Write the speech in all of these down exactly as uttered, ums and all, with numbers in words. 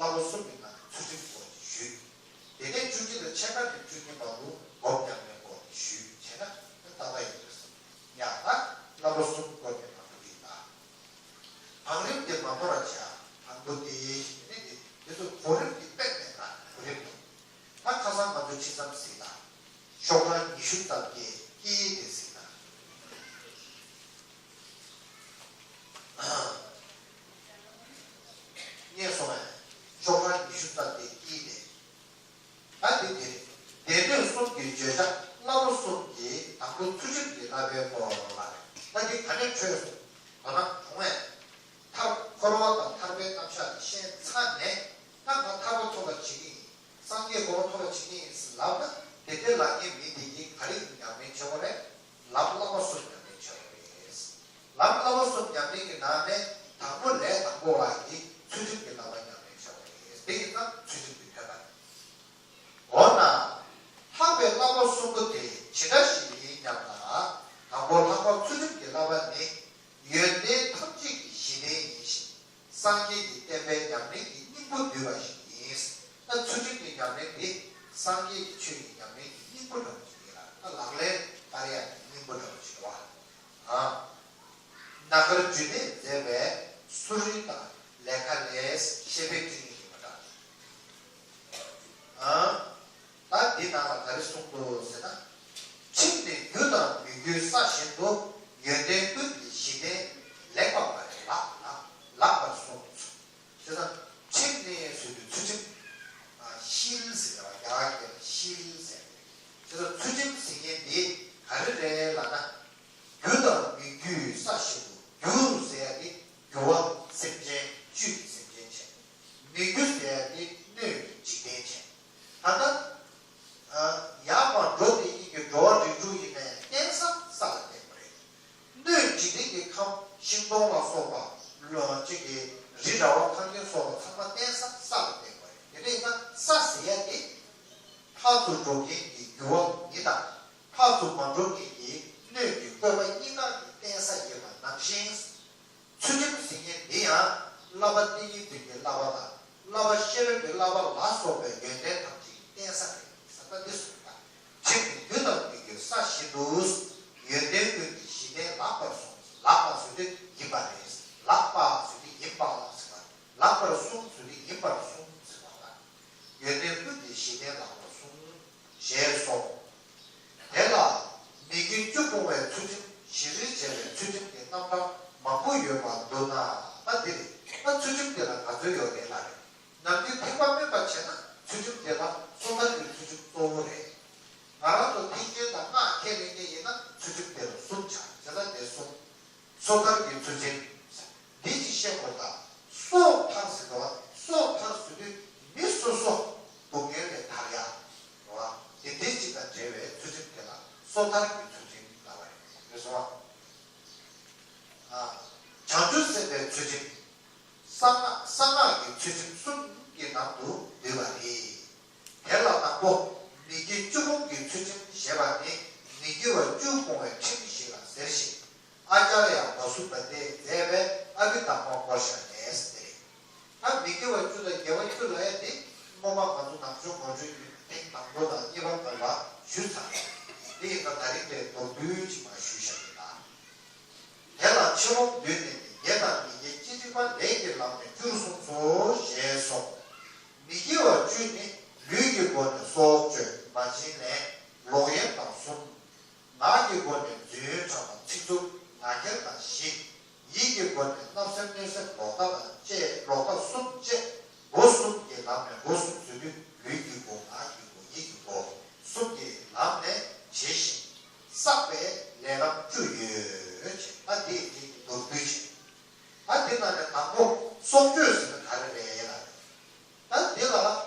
བསླབ་པ་གསུམ་གྱི་ནང་གི་ཚུལ་ཁྲིམས་སྐོར་གྱི་ཞུས། དེ་ནས་བཅུ་གཅིག་དང་ཕྱེད་ཀ་ནས་བཅུ་གཉིས་བར་དུ་སྒོམ་ཉམས་ལེན་སྐོར་གྱི་ཞུས་བྱས་ན་ཏག་ཏག་ཡིན་པས་སོ། ཡང་ན་བསླབ་པ་གསུམ་སྐོར་གྱི་ནང་དུ་ཡིན་ལ། བང་རིམ་དེ་མ་དོར་བར་བྱ། དང་པོ་དེ་ཞེས་ནི་དེ་དེ་ཚོ་གོ་རིམ་གྱི་སྟེང་ནས་ལ་གོ་རིམ་དུ། ད་ཁ་སང་ང་ཚོ་ཕྱི་མཚམས་ཟིན་ལ། ཤོག་གྲངས་ཉི་ཤུ་ཙམ་གྱི་དཀྱིལ་དེ་ཟིན་ལ། ངས་སོང་བས་ཤོག་གྲངས་ཉི་ཤུ་ཙམ་གྱི་དཀྱིལ་དེ། ད་འདི་དེ་རེད། སྡེ་སྣོད་གསུམ་གྱི་བརྗོད་བྱ་བསླབ་པ་གསུམ་གྱི་དང་པོ་ཚུལ་ཁྲིམས་ཀྱི་བསླབ་པའི་སྐོར་ལ་རེད། ད་འདི་ག་ནས་འཕྲོས་སོང་། དོ་སྣང་བྱུང་བས། ཐར་འཁོར་བ་དང་ཐར་པའི་རྣམ་གཞག་དེ་ཤེས་ཚར་ནས་ད་ང་ཐར་པ་ཐོབ་པ་བྱེད་ཀྱི་ཡིན། སངས་རྒྱས་གོ་འཕང་ཐོབ་པ་བྱེད་ཀྱི་ཡིན་ལབ་ན་དེ་འདྲའི་ལབ་མཁན་མི་དེ་གིས་ག་རེ་ཉམས་ལེན་བྱེད་དགོས་རེད། ལམ་བསླབ་པ་གསུམ་ཉམས་ལེན་བྱེད་དགོས་རེད། ལམ་བསླབ་པ་གསུམ་ཉམས་ལེན་གྱི་ནང་ནས་དང་པོ་ལས་དང་པོ་བ་ཡི་ཚུལ་ཁྲིམས་ཀྱི་བསླབ་པ་ཉམས་ལེན་བྱེད་དགོས་རེད། དེ་ཡིན་ན་ཚུལ་ཁྲིམས་ཀྱི་ཐོན་པ་རེད། འོ་ན། ལྷག་པའི་བསླབ་པ་གསུམ་པོ་དེ་ཇི་འདྲ་ཞིག་ཡིན་སྙམ་ན། དང་པོ་ལྷག་པར་ཚུལ་ཁྲིམས་ཀྱི་བསླབ་པ་ནི། ཡོན་ཏན་ཐམས་ཅད་ཀྱི་གཞི་རྟེན་ཡིན་ཞིང་། སངས་རྒྱས་ཀྱི་བསྟན་པའི་ཉམས་ལེན་གྱི་སྙིང་པོ་བསྡུས་པ་ཞིག་ཡིན། ད་ཚུལ་ཁྲིམས་ཀྱི་ཉམས་ལེན་འདི་སངས་རྒྱས་ཀྱི་ཆོས་ཀྱི་ཉམས་ལེན་གྱི་སྙིང་པོ་འདྲ་བོ་ཞིག་ཡིན་ལ། ད་ལག་ལེན་བསྟར་ཡག་གི་སྙིང་པོ་འདྲ་བོ་ཞིག་རེད་བ། ཨ། ནཱ་གར་འཇུ་ནད་མཛད་པའི་སུ་རིན་དང་ལེ་ཁ་ལས་ཤེས་པའི་སྤྲིང་ཡིག་ཡིན་པ་འདྲ། ཨ། ད་འདི་ནང་ལ་ག་རེ་གསུངས་འདུག་ཟེར་ན། ཁྲིམས་ནི་རྒྱུ་དང་མི་རྒྱུའི་ས་བཞིན་དུ། ཡོན་ཏན་ཀུན་གྱི་གཞི་རྟེན་ལེགས་པར་ལགས་ལགས་ལགས་པར་གསུངས། དེ་ལྟར་ཁྲིམས་ནི་ཟེར་དུས་ཚུལ་ཁྲིམས། ཨ། ཤིལ་ཟེར་བ་རྒྱ་གར་སྐད་ལ་ཤིལ་ཟེར། དེ་ལྟར་ཚུལ་ཁྲིམས་ཟེར་མཁན་འདི་ག་རེ་རེད་ལབ་ན། རྒྱུ་དང་མི་རྒྱུའི་ས་བཞིན་དུ། རྒྱུ་ཟེར་ཡ་དེ་རྒྱུ་བ་སེམས་ཅན་བཅུད་ཀྱི་སེམས་ཅན་བྱས། མི་རྒྱུ་ཟེར་ཡ་དེ་སྣོད་ཀྱི་འཇིག་རྟེན་བྱས། ད་ལྟ་ཡར་མར་འགྲོ་དེ་གཉིས་ཀྱི་འགྲོ་བ་རིགས་དྲུག་ཡིན་ནའི་རྟེན་ས་ས་ལ་བརྟེན་པ་རེད། སྣོད་འཇིག་རྟེན་གྱི་ཁམས་ཤིང་སྡོང་ལ་སོགས་པ་ལོ་གཅིག་གི་རི་ར་བ་ཁང་ཁྱིམ་སོགས་ལ་ཚང་མ་རྟེན་ས་ས་ལ་བརྟེན་པ་རེད། དེ་འདྲ་ཡིན་ན་ས་ཟེར་ཡ་དེ་ཕར་ཚུར་འགྲོ་མཁན་གྱི་རྒྱུ་བ་མི་དང་། ཕར་ཚུར་མ་འགྲོ་མཁན་གྱི་སྣོད་ཀྱི་བཀོད་པ་གཉིས་ཀ་གི་རྟེན་ས་ཡིན་པ་ནང་བཞིན། ཚུལ་ཁྲིམས་ཟེར་མཁན་འདི་ཡང་བསླབ་པ་ཏིང་ངེ་འཛིན་གྱི་བསླབ་པ་དང་བསླབ་པ་ཤེས་རབ་ཀྱི་བསླབ་པ་ལ་སོགས་པའི་ཡོན་ཏན་ཐམས་ཅད་ཀྱི་རྟེན་ས་རེད་ཟེར་ན་འདི་གསུངས་པ། ཁྲིམས་ནི་རྒྱུ་དང་མི་རྒྱུའི་ས་བཞིན་དུ། ཡོན་ཏན་ཀུན་གྱི་གཞི་རྟེན་ལགས་པར་གསུངས། ལགས་པ་ཟེར་དུས་ཡིན་པ་རེད། ལགས་པ་ཟེར་དུས་ཡིན་པ་ཟེར་བ། ལགས་པར་གསུངས་ཟེར་དུས་ཡིན་པར་གསུངས་ཟེར་བ་ལ། ཡོན་ཏན་ཀུན་གྱི་གཞི་རྟེན་ལགས་པར་གསུངས། ཞེས་སོ། དེ་ལ་མི་དགེ་བཅུ་སྤོང་བའི་ཚུལ་ཁྲིམས་བཞི་རེ་བྱས་པའི་ཚུལ་ཁྲིམས་ཀྱི་རྣམ་གྲངས་མང་པོ་ཡོད་པར་འདུག་ན། ད་འདི་རེད། ད་ཚུལ་ཁྲིམས་དེ་ལ་ག་ཚོད་ཡོད་རེད་ལ་རེད། ནམ་རྒྱུན་ཐེག་པ་དམན་པ་བྱས་ན་ཚུལ་ཁྲིམས་དེ་ལ་སོ་ཐར་གྱི་ཚུལ་ཁྲིམས་གཙོ་བོ་རེད། ང་རང་ཚོ་ཐེག་ཆེན་དང་སྔགས་ཁས་ལེན་མཁན་ཡིན་ན་ཚུལ་ཁྲིམས་དེ་ལ་གསུམ་ཆགས། བྱས་ཙང་དེ་གསུམ། སོ་ཐར་གྱི་ཚུལ་ཁྲིམས། འདི་གཅིག་ཤེས་དགོས་ད། སོ་ཐར་ཟེར་བ། སོ་ཐར་ཟེར་དུས་མི་སོ་སོ་སྡུག་བསྔལ་ལས་ཐར་ཡ། རེད་བ། དེ་འདྲའི་གཅིག་དང་འབྲེལ་བའི་ཚུལ་ཁྲིམས་དེ་ལ་སོ་ཐར་གྱི་ཚུལ་ཁྲིམས་ལབ་པ་རེད། རེད་སོང་བ། ཨ། བྱང་ཆུབ་སེམས་དཔའི་ཚུལ་ཁྲིམས། གསང་སྔགས་གསང་སྔགས་ཀྱི་ཚུལ་ཁྲིམས་གསུམ་གྱི་ནང་དུ་འདུས་པ་རེད། དེ་ལ་དང་པོ་མི་དགེ་བཅུ་སྤོང་གི་ཚུལ་ཁྲིམས་ཞེས་པ་ནི་མི་དགེ་བ་བཅུ་སྤོང་བའི་ཁྲིམས་ཤིག་ལ་ཟེར་ཞིང་། ཨཱ་ཙརྱ་ཡ་བ་སུ་པ་ཏས་མཛད་པའི་ཨ་བྷི་དྷརྨ་བསྐོར་བཞག་ནས་ཟེར། ད་མི་དགེ་བ་བཅུ་དང་དགེ་བ་བཅུ་ལབ་ཡ་དེ་སྔོན་མ་ང་ཚོ་ནང་ཆོས་ངོ་སྤྲོད་ཀྱི་ཐེངས་དང་པོ་དང་གཉིས་པ་སྐབས་ལ་ཞུས་ཚར་རེད། དེ་ཡིན་ཙང་ད་རིང་དེ་མདོར་བསྡུས་ཅིག་མར་ཞུས་བཞག་གི་ད། དེ་ལ་ཕྱི་རོལ་འདུས་ནས་ནི་དགེ་དང་མི་དགེ་ཅི་རིགས་པ་ལས་ཀྱི་ལམ་ནས་བཅུར་གསུངས་སོ་ཞེས་སོ། མི་དགེ་བ་བཅུ་ནི་ལུས་ཀྱི་སྒོ་ནས་སྲོག་གཅོད་མ་བྱིན་ལེན་ལོག་གཡེམ་དང་གསུམ། ངག་གི་སྒོ་ནས་རྫུན་ཕྲ་དང་ཚིག་རྩུབ་ངག་འཁྱལ་དང་བཞི། ཡིད་ཀྱི་སྒོ་ནས་བརྣབ་སེམས་གནོད་སེམས་ལོག་ལྟ་དང་བཅས་ལོག་ལྟ་གསུམ་བཅས་སྒོ་གསུམ་གྱི་ལམ་ནས་སྒོ་གསུམ་ཟེར་དུས་ལུས་ཀྱི་སྒོ་ངག་གི་སྒོ་ཡིད་ཀྱི་སྒོ་གསུམ་གྱི་ལམ་ནས་བྱེད་ཅིང་བསགས་པའི་ལས་ལམ་བཅུ་ཡོད་ཅེས། ད་དེ་ཡི་རྗེས་ཀྱི་མདོར་བསྡུས་བྱས། ད་དེ་ནང་ནས་དང་པོ་སྲོག་གཅོད་ཟེར་ན་ག་རེ་རེད་ལ། ད་འདི་ལ་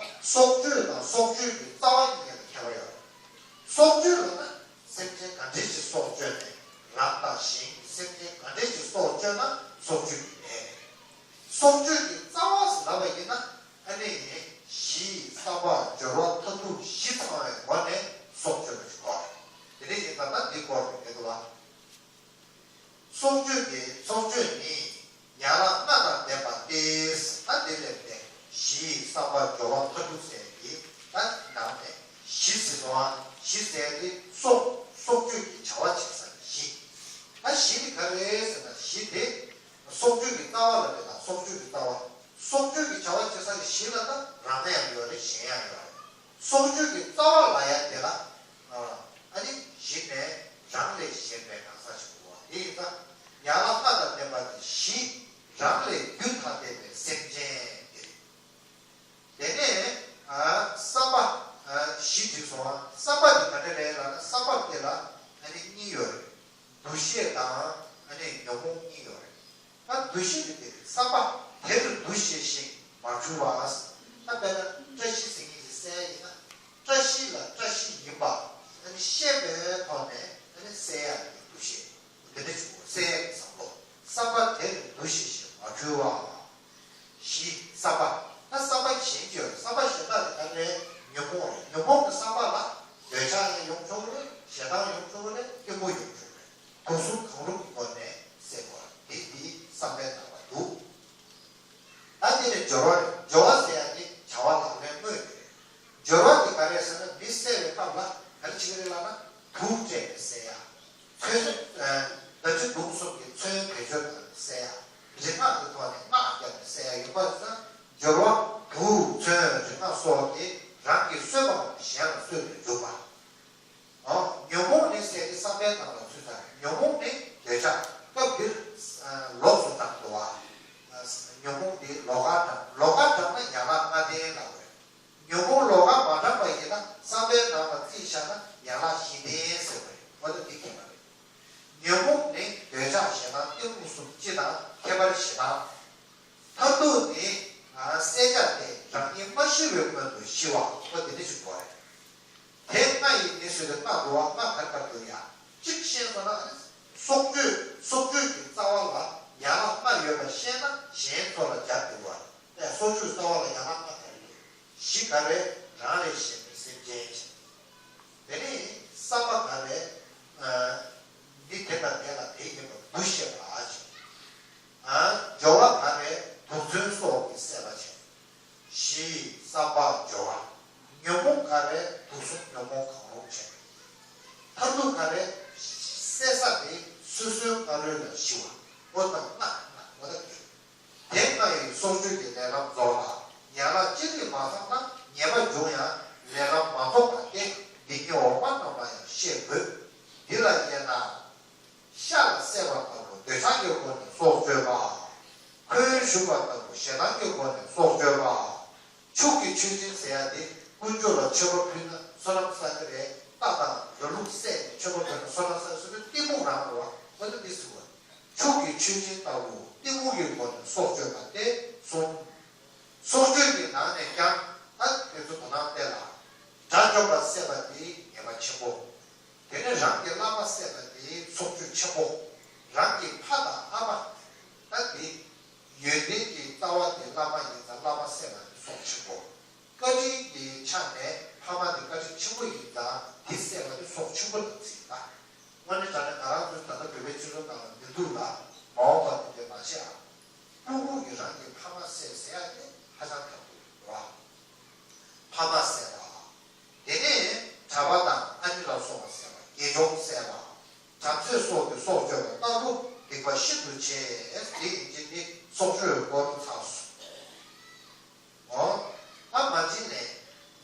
སྲོག་གཅོད་དང་སྲོག་གཅོད་ཀྱི་རྩ་བ་གཉིས་ལ་ཁྱད་པར་ཡོད། སྲོག་གཅོད་ལབ་ན་སེམས་ཅན་ག་འདྲས་ཀྱི་སྲོག་གཅོད་ནས་རང་དང་གཞན་གྱི་སེམས་ཅན་ག་འདྲས་ཀྱི་སྲོག་གཅོད་ན་སྲོག་གཅོད་ཀྱི་ལས། སྲོག་གཅོད་ཀྱི་རྩ་བ་ཟེར་ལབ་པ་ཡིན་ན་ཨ་ནི་ཞི་བསགས་པ་སྦྱོར་བ་མཐར་ཐུག་བཞི་ཚང་བའི་སྒོ་ནས་སྲོག་གཅོད་པ་ཞིག་གོ། དེ་འདྲས་ཡིན་ཙང་ད་འདི་སྐོར་དུ་མེད་དོ་བ། སྲོག་གཅོད་ཀྱི་སྲོག་གཅོད་ནི་ཡན་ལག་ལྔ་དང་ལྡན་པ་སྟེ། ད་དེ་ལས་ཏེ་ཞི་ བསམ་པ་སྦྱོར་བ་མཐར་ཐུག་ཟེར་ཡ་དེ་ད་ནང་ནས་བཞི་ཟེར་སོང་ཨ། བཞི་ཟེར་ཡ་དེ་སྲོག་སྲོག་གཅོད་ཀྱི་བྱ་བ་བྱེད་ས་བཞི། ད་བཞི་དེ་ག་རེ་རེད་ཟེར་ན། བཞི་དེ་སྲོག་གཅོད་ཀྱི་རྩ་བ་ལ་རེད། ད་སྲོག་གཅོད་ཀྱི་རྩ་བ། སྲོག་གཅོད་ཀྱི་བྱ་བ་བྱེད་ས་གི་བཞི་ལ་ད་རང་ཡང་ཡོད་རེད། གཞན་ཡང་ཡོད་རེད། སྲོག་གཅོད་ཀྱི་རྩ་བ་ལ་ཡ་དེ་ལ་ཨ་ནི་བཞི་ནས་རང་ལས་གཞན་པའི་གང་ཟག་ཞིག་དགོས་པ་དེ་ཡིན་ཙང་། ཡན་ལག་ལྔ་དང་ལྡན་པ་དེ་བཞི། རང་ལས་རྒྱུད་ཐ་དད་པའི་སེམས་ཅན་དེ་རེད། དེ་ནས་ཨ་བསམ་པ་ཨ་བཞི་བྲིས་སོང་བ། བསམ་པ་དེ་ག་འདྲ་རེད་ལབ་ན། བསམ་པ་དེ་ལ་ཨ་ནི་གཉིས་ཡོད་རེད། འདུ་ཤེས་དང་ཨ་ནི་ཉོན་མོངས་གཉིས་ཡོད་རེད། ད་འདུ་ཤེས་དེ་དེ་བསམ་པ་དེར་འདུ་ཤེས་ཤིང་མ་འཁྲུལ་བ། ད་དཔེར་ན་བཀྲ་ཤིས་ཟེར་མཁན་ཞིག་གསལ་ཡ་ཡིན་ན། བཀྲ་ཤིས་ལ་བཀྲ་ཤིས་ཡིན་པ་ཨ་ནི་ཤེས་པའི་ཐོག་ནས་ཨ་ནི་གསལ་ཡ་ཡིན། འདུ་ཤེས་དེ་འདྲ་བྱུང་བ་གསལ་ཡ་གི་བསམ་བློ། བསམ་པ་དེར་འདུ་ཤེས་ཤིང་མ་འཁྲུལ་བ། བཞི། བསམ་པ། ད་བསམ་པ་གཞན་གྱི་ཡོད་རེད། བསམ་པ་གཞན་དག་དེ་ག་རེ་རེད། ཉོན་མོངས་རེད། ཉོན་མོངས་ཀྱི་བསམ་པ་ལ་འདོད་ཆགས་ཡང་ཡོང་ཆོག་གི་རེད། ཞེ་སྡང་ཡོང་ཆོག་གི་རེད། གཏི་མུག་ཡོང་ཆོག་གི་རེད། དུག་གསུམ་གང་རུང་གི་སྒོ་ནས་སེལ་དགོས་རེད། དེ་དེ་བསམ་པའི་ནང་ལ་འདུག་ད་དེ་ནས་སྦྱོར་བ་རེད། སྦྱོར་བ་ཟེར་ཡ་དེ་བྱ་བ་ལག་ལེན་དངོས་དེ་རེད། སྦྱོར་བ་དེ་ག་རེ་ཟེར་ན། མི་བསད་པའི་སྐབས་ལ་ག་རེ་བྱེད་ཀྱི་རེད་ལབ་ན། དུག་སྤྲད་ནས་བསད་ཡ། ཚོན་ཨ་ཟླ་གཅིག་དུག་གསུམ་གྱི་ཚོན་བེད་སྤྱོད་བཏང་ནས་བསད་ཡ། རིག་སྔགས་ཀྱི་ཐོག་ནས་སྔགས་བརྒྱབ་ནས་བསད་ཡ་ཡོད་པ་ཙང་། སྦྱོར་བ་དུག་ཚོན་རིག་སྔགས་སོགས་ཏེ། རང་གིས་གསོད་པའམ་གཞན་ལ་གསོད་དུ་འཇུག་པ། ཨོ། ཉོན་མོངས་ནི་ཟེར་ཏེ་བསམ་པའི་ནང་ལ་ཚུད་ཚར། ཉོན་མོངས་ནི་འདོད་ཆགས། སྐབས་འདིར་ཨ་ལོགས་སུ་བགྲངས་འདུག་བ། ཨ་ཉོན་མོངས་འདི་ལོགས་ཀར་བགྲངས། ལོགས་ཀར་བགྲངས་ན་ཡན་ལག་ལྔ་ལྡན་ལབ་དགོས། ཉོན་མོངས་ལོགས་ཀར་མ་བགྲངས་པ་ཡིན་ན། བསམ་པའི་ནང་ལ་བརྩིས་བཞག་ན་ཡན་ལག་བཞི་ལྡན་ཟེར་བ་རེད། འོ་ད་འདི་ཁྱད་པར་རེད། ཉོན་མོངས་ནི་འདོད་ཆགས་ཞེ་སྡང་གཏི་མུག་གསུམ་སྤྱི་དང་ཁྱད་པར་ཞེ་སྡང་། མཐར་ཐུག་ནི་ཨ་བསད་བྱ་སྟེ། རང་ཉིད་མ་ཤི་བའི་སྔོན་དུ་ཤི་བ། འོ་དེ་འདྲ་ཞིག་དགོས་རེད། དེ་ལྔ་ཡི་ནི་ཟེར་ཏེ་ལྔ་འདུག་བ། ལྔ་ག་རེ་ག་རེ་འདུག་ཡ། གཅིག་ཤེས་སོང་ན། སྲོག་གཅོད། སྲོག་གཅོད་ཀྱི་རྩ་བ་ལ་ཡན་ལག་ལྔ་ཡོད་པ་ཤེས་ན་གཞན་ཚོ་ལ་སྦྱར་ཐུབ་པ་རེད། སྲོག་གཅོད་རྩ་བ་ལ་ཡན་ལག་ལྔ་ག་རེ་ཡོད། བཞི་ག་རེ། རང་ལས་གཞན་པའི་སེམས་ཅན་བྱས། དེ་ནས་བསམ་པ་ག་རེ། ཨ་འདི་དེ་དང་དེ་ལ་དེ་ཡིན་པར་འདུ་ཤེས་པ་བྱས། ཨ་སྦྱོར་བ་ག་རེ། དུག་མཚོན་སོགས་ཀྱིས་བསད་པ་བྱས། བཞི། བསམ་པ་སྦྱོར་བ། ཉོན་མོངས་ག་རེ། དུག་གསུམ་ཉོན་མོངས་གང་རུང་བྱས། མཐར་ཐུག་ག་རེ། བསད་ས་དེ་སོ་སོའི་སྔ་རོལ་ལ་ཤི་བ། འོ་ད་ལྔ་ལྔ་འོ་ད་དེ། དེ་ལྔ་ཡིས་སྲོག་གཅོད་ཀྱི་ལས་ལམ་རྫོགས་ལ། ཡན་ལག་ཅི་རིགས་མ་བསགས་ན། ཉེས་པ་འབྱུང་ཡང་ལས་ལམ་མ་རྫོགས་པ་སྟེ། འདི་ཉིད་འོག་མ་རྣམས་ལ་ཡང་ཤེས་དགོས། འདི་ལ་དབྱེ་ན། ཤ་ལ་བསད་པ་ལྟ་བུ་འདོད་ཆགས་ཀྱི་སྒོ་ནས་སྲོག་གཅོད་པ། ཁོལ་ཞུགས་པ་ལྟ་བུ་ཞེ་སྡང་གི་སྒོ་ནས་སྲོག་གཅོད་པ། ཕྱུགས་ཀྱི་མཆོད་སྦྱིན་ཟེར་ཡ་དེ་དཀོན་མཆོག་ལ་མཆོད་པ་ཕུལ་ན་བསོད་ནམས་བསགས་ཀྱི་རེད། རྟ་དང་ར་ལུག་བསད་ནས་མཆོད་པ་ཕུལ་ན་བསོད་ནམས་བསགས་ཀྱི་རེད། གཏི་མུག་རང་རེད་བ། འོ་ན་འདི་ཟེར་བ། ཕྱུགས་ཀྱི་མཆོད་སྦྱིན་ལྟ་བུ་གཏི་མུག་གི་སྒོ་ནས་སྲོག་གཅོད་པ་སྟེ་གསུམ། སྲོག་གཅོད་ཀྱི་ནང་ནས་ཀྱང་ད་དེ་ཚོ་དོ་སྣང་བལྟས་ལ། དགྲ་བཅོམ་པ་བསད་པ་དེ་ཉེས་པ་ཆེན་པོ། དེ་ནས་རང་གི་བླ་མ་བསད་པ་དེ་སྲོག་གཅོད་ཆེན་པོ། རང་གི་ཕ་དང་ཨ་མ། ད་དེ་ཡོན་ཏན་གྱི་རྩ་བ་དེ་བླ་མ་ཡིན་ཙང་བླ་མ་བསད་པ་དེ་སྲོག་ཆེན་པོ། བཀའ་དྲིན་གྱི་ཆ་ནས་ཕ་མ་དེ་བཀའ་དྲིན་ཆེན་པོ་ཡིན་ཙང་དེ་བསད་པ་དེ་སྲོག་ཆེན་པོ་ལ་བརྩིས་ལ། དངོས་གནས་དྲང་གནས་ང་རང་ཚོའི་ད་ལྟ་བོད་པའི་སྤྱི་ཚོགས་ནང་ལ་མི་འདུག་ལ། མ་འོངས་པ་དེ་འདྲ་མ་བྱེད་ཨ། སྤུ་གུ་གིས་རང་གི་ཕ་མ་བསད་ཟེར་ཡ་དེ་ཧ་ཅང་ཁག་པོ་ཡོད་རེད་བ། ཕ་མ་བསད་པ། དེ་ནས་གྲྭ་པ་དང་ཨ་ནེ་ལ་སོགས་པ་བསད་པ། དགེ་སྦྱོང་བསད་པ། བྲམ་ཟེ་སོགས་ཀྱིས་སྲོག་གཅོད་པ་ལྟ་བུ་སྡིག་པ་ཤིན་ཏུ་ཆེ། དེ་ཡིན་གཅིག་ནི་སྲོག་གཅོད་སྐོར་ཚར་སོང་། འོ། ད་མ་བྱིན་ལེན།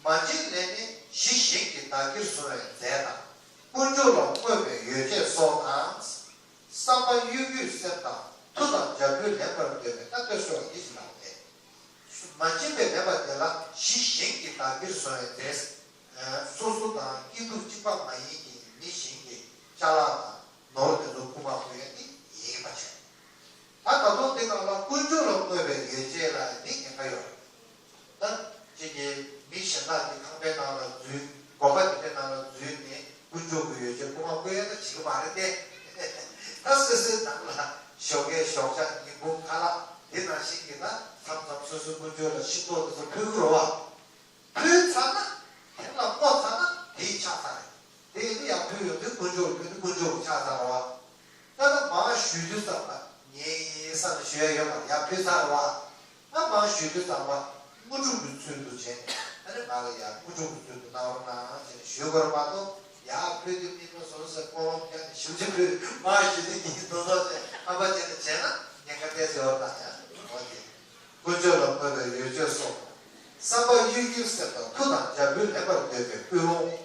མ་བྱིན་ལེན་ནི་གཞི་གཞན་གྱིས་བདག་གིར་བཟུང་བའི་རྫས་དང་། དཀོན་མཆོག་ལ་བསྔོས་པའི་ཡོ་བྱད་སོགས་དང་། བསམ་པ་གཡོ་སྒྱུའི་སེམས་དང་མཐུ་དང་འཇབ་རྒོལ་ལེན་པར་འདོད་པས་ན་སྟོད་གསོལ་བ་འདི་ཞིག་ལགས་ཏེ། མ་བྱིན་པའི་ལེན་པ་དེ་ལ་གཞི་གཞན་གྱིས་བདག་གིར་བཟུང་བའི་རྫས། སོ་སོ་དང་སྐྱིད་སྡུག་གཅིག་པ་མ་ཡིན་གྱི་མི་གཞན་གྱི་ཅ་ལག་དང་ནོར་དེ་ཚོ་རྐུ་མ་རྐུ་ཡ་ནི་ཡིན་པ་བྱས། ད་ད་དུང་འདི་ནང་ལ་དཀོན་མཆོག་ལ་བསྔོས་པའི་ཡོ་བྱད་ལ་འདི་ཉེན་ཁ་ཡོད་རེད། ད་ཅིག་གིས་མི་གཞན་དག་གི་ཁང་པའི་ནང་ལ་འཛུལ། དགོན་པ་དེ་འདྲའི་ནང་ལ་འཛུལ་ནས་དཀོན་མཆོག་གི་ཡོ་བྱད་རྐུ་མ་རྐུ་ཡ་ད་བྱེད་ཀྱི་མ་རེད་དེ། ད་སོ་སོའི་ནང་ལ་ཞོགས་ཀས་ཞོགས་ཇ་ཉིན་གུང་ཁ་ལག་དེ་ནང་བཞིན་གྱི་ད་མཚམས་མཚམས་སོ་སོའི་དཀོན་མཆོག་ལ་ཤིང་ཏོག་དེ་ཚོ་ཕུལ་གྱི་རེད་བ། ཕུལ་ཚར་ན། དེ་ལ་བསྔོ་ཚར་ན་དེ་ཡི་ཆགས་ཚར་རེད། དེ་ཡི་ནི་ཡང་ཕུལ་ཡོང་དུས་དཀོན་མཆོག་ལ་ཕུལ་དུས་དཀོན་མཆོག་གི་ཆགས་ཚར་བ། ད་ལྟ་མང་ཞུས་དུས་ཙམ་པ་ངའི་ཡིན་བསམ་ནས་ཞུ་ཡ་ཡོད་མ་རེད། ཡང་ཕུལ་ཚར་བ། ད་མང་ཞུས་དུས་ཙམ་པ་ དངོས་གྲུབ་ཀྱི་ཚུལ་དུ་བྱས་ནས་ཨ་ནི་ང་ལ་ཡང་དངོས་གྲུབ་ཀྱི་ཚུལ་དུ་གནང་རོགས་གནང་ཞེས་ཞུས་པར་མ་གཏོགས། ཡ་བོད་ཀྱི་མི་མང་སོ་སོའི་སྐོར་ལམ་བརྒྱབ་ནས་ཞིབ་ཅིག་བོད་མ་ཞུ་ནི་ཡིན་དོ་དོ་ཞེས་ཧམ་པ་བྱས་ནས་བྱས་ན་ཉེན་ཁ་ཏོག་ཙམ་ཡོད་པ་དང་། ཡང་འོ་དེ་ཀུན་སྤྱོད་ལ་མོས་པའི་ཡོ་བྱད་སོགས། བསམ་པ་གཡོ་སྒྱུའི་སེམས་དང་མཐུ་དང་འཇམ་པོའི་ལེགས་པར་ལྡན་པའི་ཀུན་སློང་།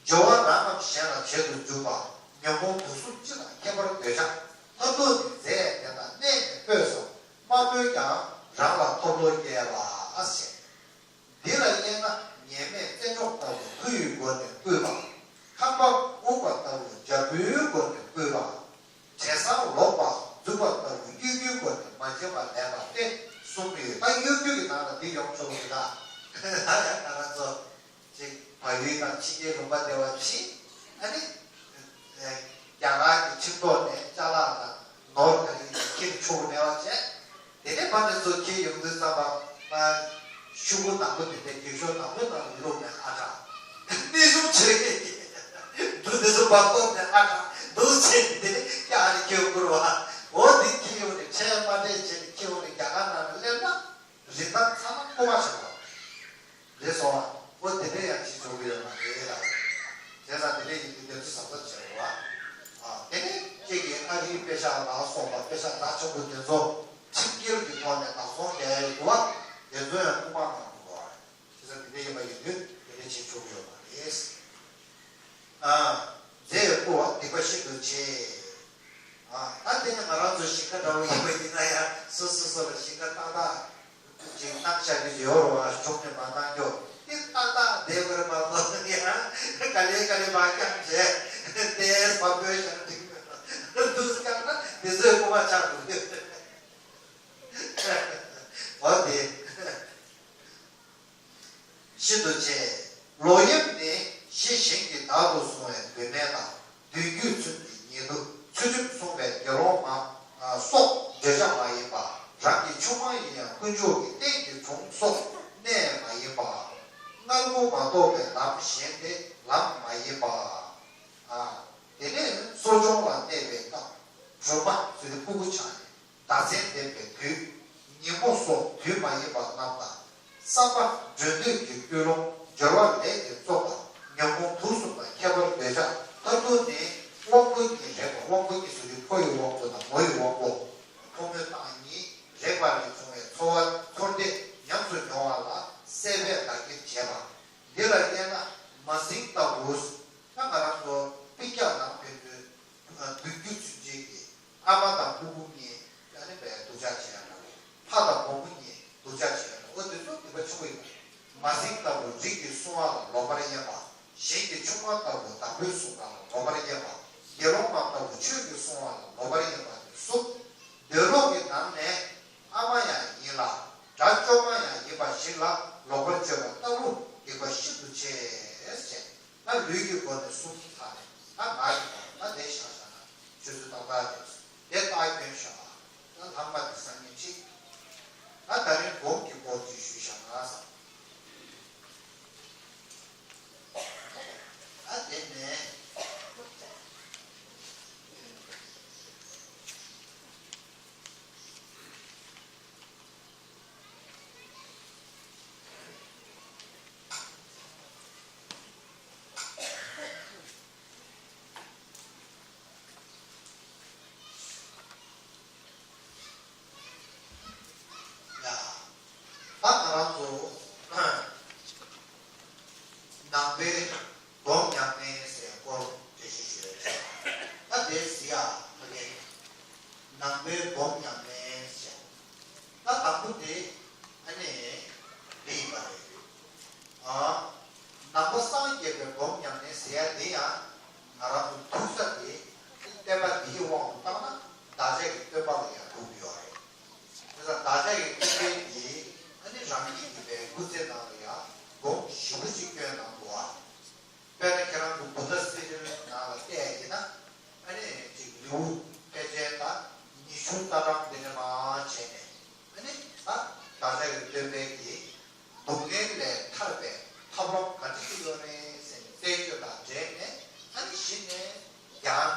སྦྱོར་བ་རང་ངམ་གཞན་ལ་བྱེད་དུ་འཇུག་པ། ཉོན་མོངས་དུག་གསུམ་སྤྱི་དང་ཁྱད་པར་འདོད་ཆགས། མཐར་ཐུག་ནི་རྫས་དེ་དག་གནས་ནས་སྤོས་སམ། མ་སྤོས་ཀྱང་རང་ལ་ཐོབ་ལོ་སྐྱེ་བ་ཞེས། འདི་ལ་དབྱེ་ན་ཉེས་མེད་རྩེ་འཇོག་ལྟ་བུ་མཐུ་ཡི་སྒོ་ནས་བསྐུལ་བ། ཁང་པ་དབུག་པ་ལྟ་བུ་འཇམ་པོའི་སྒོ་ནས་བསྐུལ་བ། བྲེ་སྲང་ལོག་པ་འཛུགས་པ་ལྟ་བུ་གཡོ་སྒྱུའི་སྒོ་ནས་མ་བྱེད་པ་ལེན་པ་སྟེ་གསུམ་ཡོད། ད་གཡོ་སྒྱུ་གི་ནང་ལ་འདི་ཡོང་ཆོག་གི་ད། ད་ཡང་ང་རང་ཚོ་ཅིག་བལ་ཡུལ་དང་ཕྱི་རྒྱལ་ལུང་པ་བདེ་བ་ཕྱིན། ཨ་ནི་རྒྱ་གར་གྱི་ཁྲིམས་ཐོག་ནས་ཅ་ལག་དང་ནོར་ག་རེ་ཡིན་ན་ཁྱེར་ཆོག་གི་མེད་པ་བྱས། དེ་ནས་ཕ་ནས་ཚུར་ཁྱེར་ཡོང་དུས་ཙམ་པ་ང་ཤོག་གུ་ནག་པོ་དེ་འདྲ་རྒྱུག་ཤོག་ནག་པོའི་ནང་ལ་བླུགས་ནས་ཨ་དྲག་ནད་གཞུང་ཆེ་གེ་འདུག་དེ་ཚོ་བར་སྟོར་ནས་ཨ་དྲག་འདུག་ཟེར་ནས། དེ་ནས་ཀྱ་ཨ་ནི་ཁྱེར་ཡོང་དགོས་རེད་བ། འོ་དེ་ཁྱེར་ཡོང་ནས་ཁྲལ་མ་སྤྲད་བྱས་ནས་ཁྱེར་ཡོང་ནས་རྒྱ་གར་ནང་ལ་སླེབས་ན། རིན་ཐང་ཚང་མ་རྐུ་མ་ཆགས་པ་རེད་སོང་བ། འོ་དེ་འདྲ་ཡང་བྱེད་ཆོག་གི་ཡོད་མ་རེད་ལ། བྱས་ཙང་དེ་འདྲ་ཡིན་དུས་དེ་ཚོ་གཟབ་གཟབ་བྱེད་དགོས་བ། ཨ་དེ་ནས་ཁྱེད་ཀྱིས་ཨ་རིའི་པེ་ཤག་ལ་སོགས་པ་པེ་ཤག་དྲག་ཆེན་པོ་དེ་ཚོ་ཁྲིམས་འགལ་གྱི་ཐོག་ནས་ནག་ཚོང་རྒྱག་ཡ་ཡོད་འདུག་བ། དེ་ཚོ་ཡང་རྐུ་མ་གནང་དགོས་བ། བྱས་ཙང་དེ་འདྲ་ཡིན་པ་ཡིན་དུས་དེ་འདྲ་བྱེད་ཆོག་གི་ཡོད་མ་རེད། ཨ། རྫས་བསྐུལ་བ་སྡིག་པ་ཤིན་ཏུ་ཆེ། ཨ། ད་དེ་ནི་ང་རང་ཚོ་ཞིང་ཁ་འདྲ་བོ་ཡིན་པ་ཡིན་ན་ཡང་སོ་སོ་སོ་ལ་ཞིང་ཁ་ཏག་ཏག་ཅིག་གནང་བཞག་རྒྱུ་ཡོད་རེད་བ། གཞུང་ནས་མ་གནང་རྒྱུ་དེ་ཏག་ཏག་བསྡད་དགོས་རེད་མ་གཏོགས་ཡང་ག་ལེ་ག་ལེ་མ་བསྐྱངས་བྱས་དེ་ཕར་བསྐོལ་བཞག་ན་འགྲིག་མེད་ལ་འདུག་བསྐྱངས་ན་དེ་ཚོའི་རྐུ་མ་ཆགས་འགྲོ་གི་ཡོད་རེད། འོ་དེ། ཤིན་ཏུ་ཆེ། ལོག་གཡེམ་ནི་གཞི་གཞན་གྱིས་བདག་ཏུ་བཟུང་བའི་བུད་མེད་དང་། བདུད་རྒྱུད་ཚུན་གྱི་ཉེ་དུ་ཚུལ་ཁྲིམས་སྲུང་བའི་དགེ་སློང་མ་སོགས་བརྗོད་བྱ་མ་ཡིན་པ། རང་གི་ཆུང་མ་ཡིན་ཡང་དཀོན་མཆོག་གི་རྟེན་གྱི་དྲུང་སོགས་གནས་མ་ཡིན་པ། མངལ་སྒོ་མ་གཏོགས་པའི་ལམ་གཞན་དེ་ལམ་མ་ཡིན་པ། དེ་ནས་གསོ་སྦྱོང་ལ་གནས་པའི་སྐབས་སྦྲུམ་མ་ཟེར་ཏེ་ཕྲུ་གུ་ཆགས་ནས། ཟླ་མཚན་ལྡན་པའི་དུས། ཉིན་མོ་སོགས་དུས་མ་ཡིན་པ་རྣམས་དང་། བསམ་པ་འགྲོ་འདོད་ཀྱི་ཀུན་སློང་། སྦྱོར་བ་ལས་ཀྱི་བཙོག་པ། ཉོན་མོངས་དུག་གསུམ་དང་ཁྱད་པར་འདོད་ཆགས། མཐར་ཐུག་ནི་དབང་པོ་གཉིས་རེག་པ། དབང་པོ་གཉིས་ཟེར་དུས་ཕོ་ཡི་དབང་པོ་དང་མོ་ཡི་དབང་པོ། ཕོ་མོའི་རྟགས་གཉིས་རེག་པ་ལས་བྱུང་བའི་ཚོར་བ་ཚོར་འདི་ཉམས་སུ་མྱོང་བ་ལ་སྲེད་པས་བདག་གིར་བྱེད་པ། འདི་ལ་དབྱེ་ན་མ་སྲིང་ལྟ་བུ། ད་ང་རང་ཚོ་དཔེ་རྒྱག་ནང་ཕན་ཚུན་བདུད་རྒྱུད་ཚུན་ཆད་ཀྱི་ཨ་མ་དང་ཕྲུ་གུ་གཉིས་ཨ་ནི་བས་སྡུག་ཅག་བྱེད་ཡ་འདྲ་བོ། ཕ་དང་བུ་མོ་གཉིས་སྡུག་ཅག་བྱེད་ཡ་འདྲ་བོ། འོ་དེ་ཚོ་སྡིག་པ་ཆེན་པོ་ཡིན་པ། མ་སྲིང་ལྟ་བུ་རིགས་ཀྱི་སྲུང་བ་ལ་ལོག་པར་གཡེམ་པ། གཞན་གྱི་ཆུང་མ་ལྟ་བུ་བདག་པོའི་སྲུང་བ་ལ་ལོག་པར་གཡེམ་པ། དགེ་སློང་མ་ལྟ་བུ་ཆོས་ཀྱི་སྲུང་བ་ལ་ལོག་པར་གཡེམ་པ་དེ་གསུམ། འདོད་ལོག་གི་ནང་ནས་ཨ་མ་ཡང་ཡིན་ལ་དགྲ་བཅོམ་པ་ཡང་ཡིན་པ་ཞིག་ལ་ལོག་པར་སྤྱོད་པ་ལྟ་བུ་སྡིག་པ་ཤིན་ཏུ་ཆེ་ཞེས། ད་ལུས་ཀྱི་སྒོ་ནས་གསུམ་ཚར་རེད། ད་ངག་གི་སྒོ་ནས་ད་དེ་བཞག་བཞག་ན་ཆུ་ཚོད་ཏག་ཏག་རེད། དེ་རྟགས་སྐྱོན་བཞག་ད་ལྷག་མ་དེ་སང་ཉིན་ཅིག་ད་ད་རིང་སྒོམ་གྱི་སྐོར་ཅིག་ཞུས་བཞག་ན་བསམ། ད་དེ་ནས། ཡ། ད་ང་རང་ཚོ་ནང་པའི་སྒོམ་ཉམས་ལེན་ཟེར་སྐོར་འགྲེལ་བཤད་ཞུ་ཡ་ཡོད། ད་དེ་གཟིགས་ཨ་ཕ་གི། ནང་པའི་སྒོམ་ཉམས་ལེན་ཟེར། ད་དང་པོ་དེ་ཨ་ནི་འདི་ཡིན་པ་རེད། ཨ། ནང་པ་སངས་རྒྱས་པའི་སྒོམ་ཉམས་ལེན་ཟེར་ཡ་དེ་ཡང་ང་རང་ཚོ་ཐུག་ས་དེ་བསྟན་པ་འདིའི་དབང་དུ་བཏང་ན་བདག་ཅག་གི་སྟོན་པ་ལ་ཡང་ཐུག་གི་ཡོད་རེད། དེ་ཙང་བདག་ཅག་གི་སྟོན་པའི་དེ་ཨ་ནི་རང་ཉིད་ཀྱི་པའི་སྐུ་ཚེ་ནང་ལ་ཡང་སྒོམ་ཞེ་པོ་ཅིག་བསྐྱོན་གནང་འདུག་ཨ། དཔེར་ན་ཁྱེད་རང་ཚོ་བུདྡྷ་སི་ཊི་ནང་ལ་བལྟས་ཡིན་ན། ཨ་ནི་ཅིག་ལེའུ་ཕལ་ཆེར་ད་ཉི་ཤུ་རྩ་གྲངས་འདི་འདྲ་མང་བྱས་ནས། ཨ་ནི་ད་བདག་ཅག་གི་སྟོན་པའི་གི་སྡུག་བསྔལ་ལས་ཐར་པའི་ཐབས་ལམ་ག་འདྲ་ཞིག་ཡོད་རེད་ཟེར་ནས་བཙལ་བཅོས་དང་འབྲེལ་ནས། ཨ་ནི་གཞི་ནས་ཡང་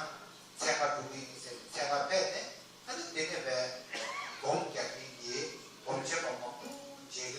འཚོལ་ག་འགྲོ་གི་ཡིན་ཟེར་ནས་འཚོལ་ག་ཕེབས་ནས། ཨ་ནི་དེ་ནས་བས་སྒོམ་རྒྱག་མཁན་གྱི་སྒོམ་ཆེན་པོ་མང་པོ་མཇལ་གྱི་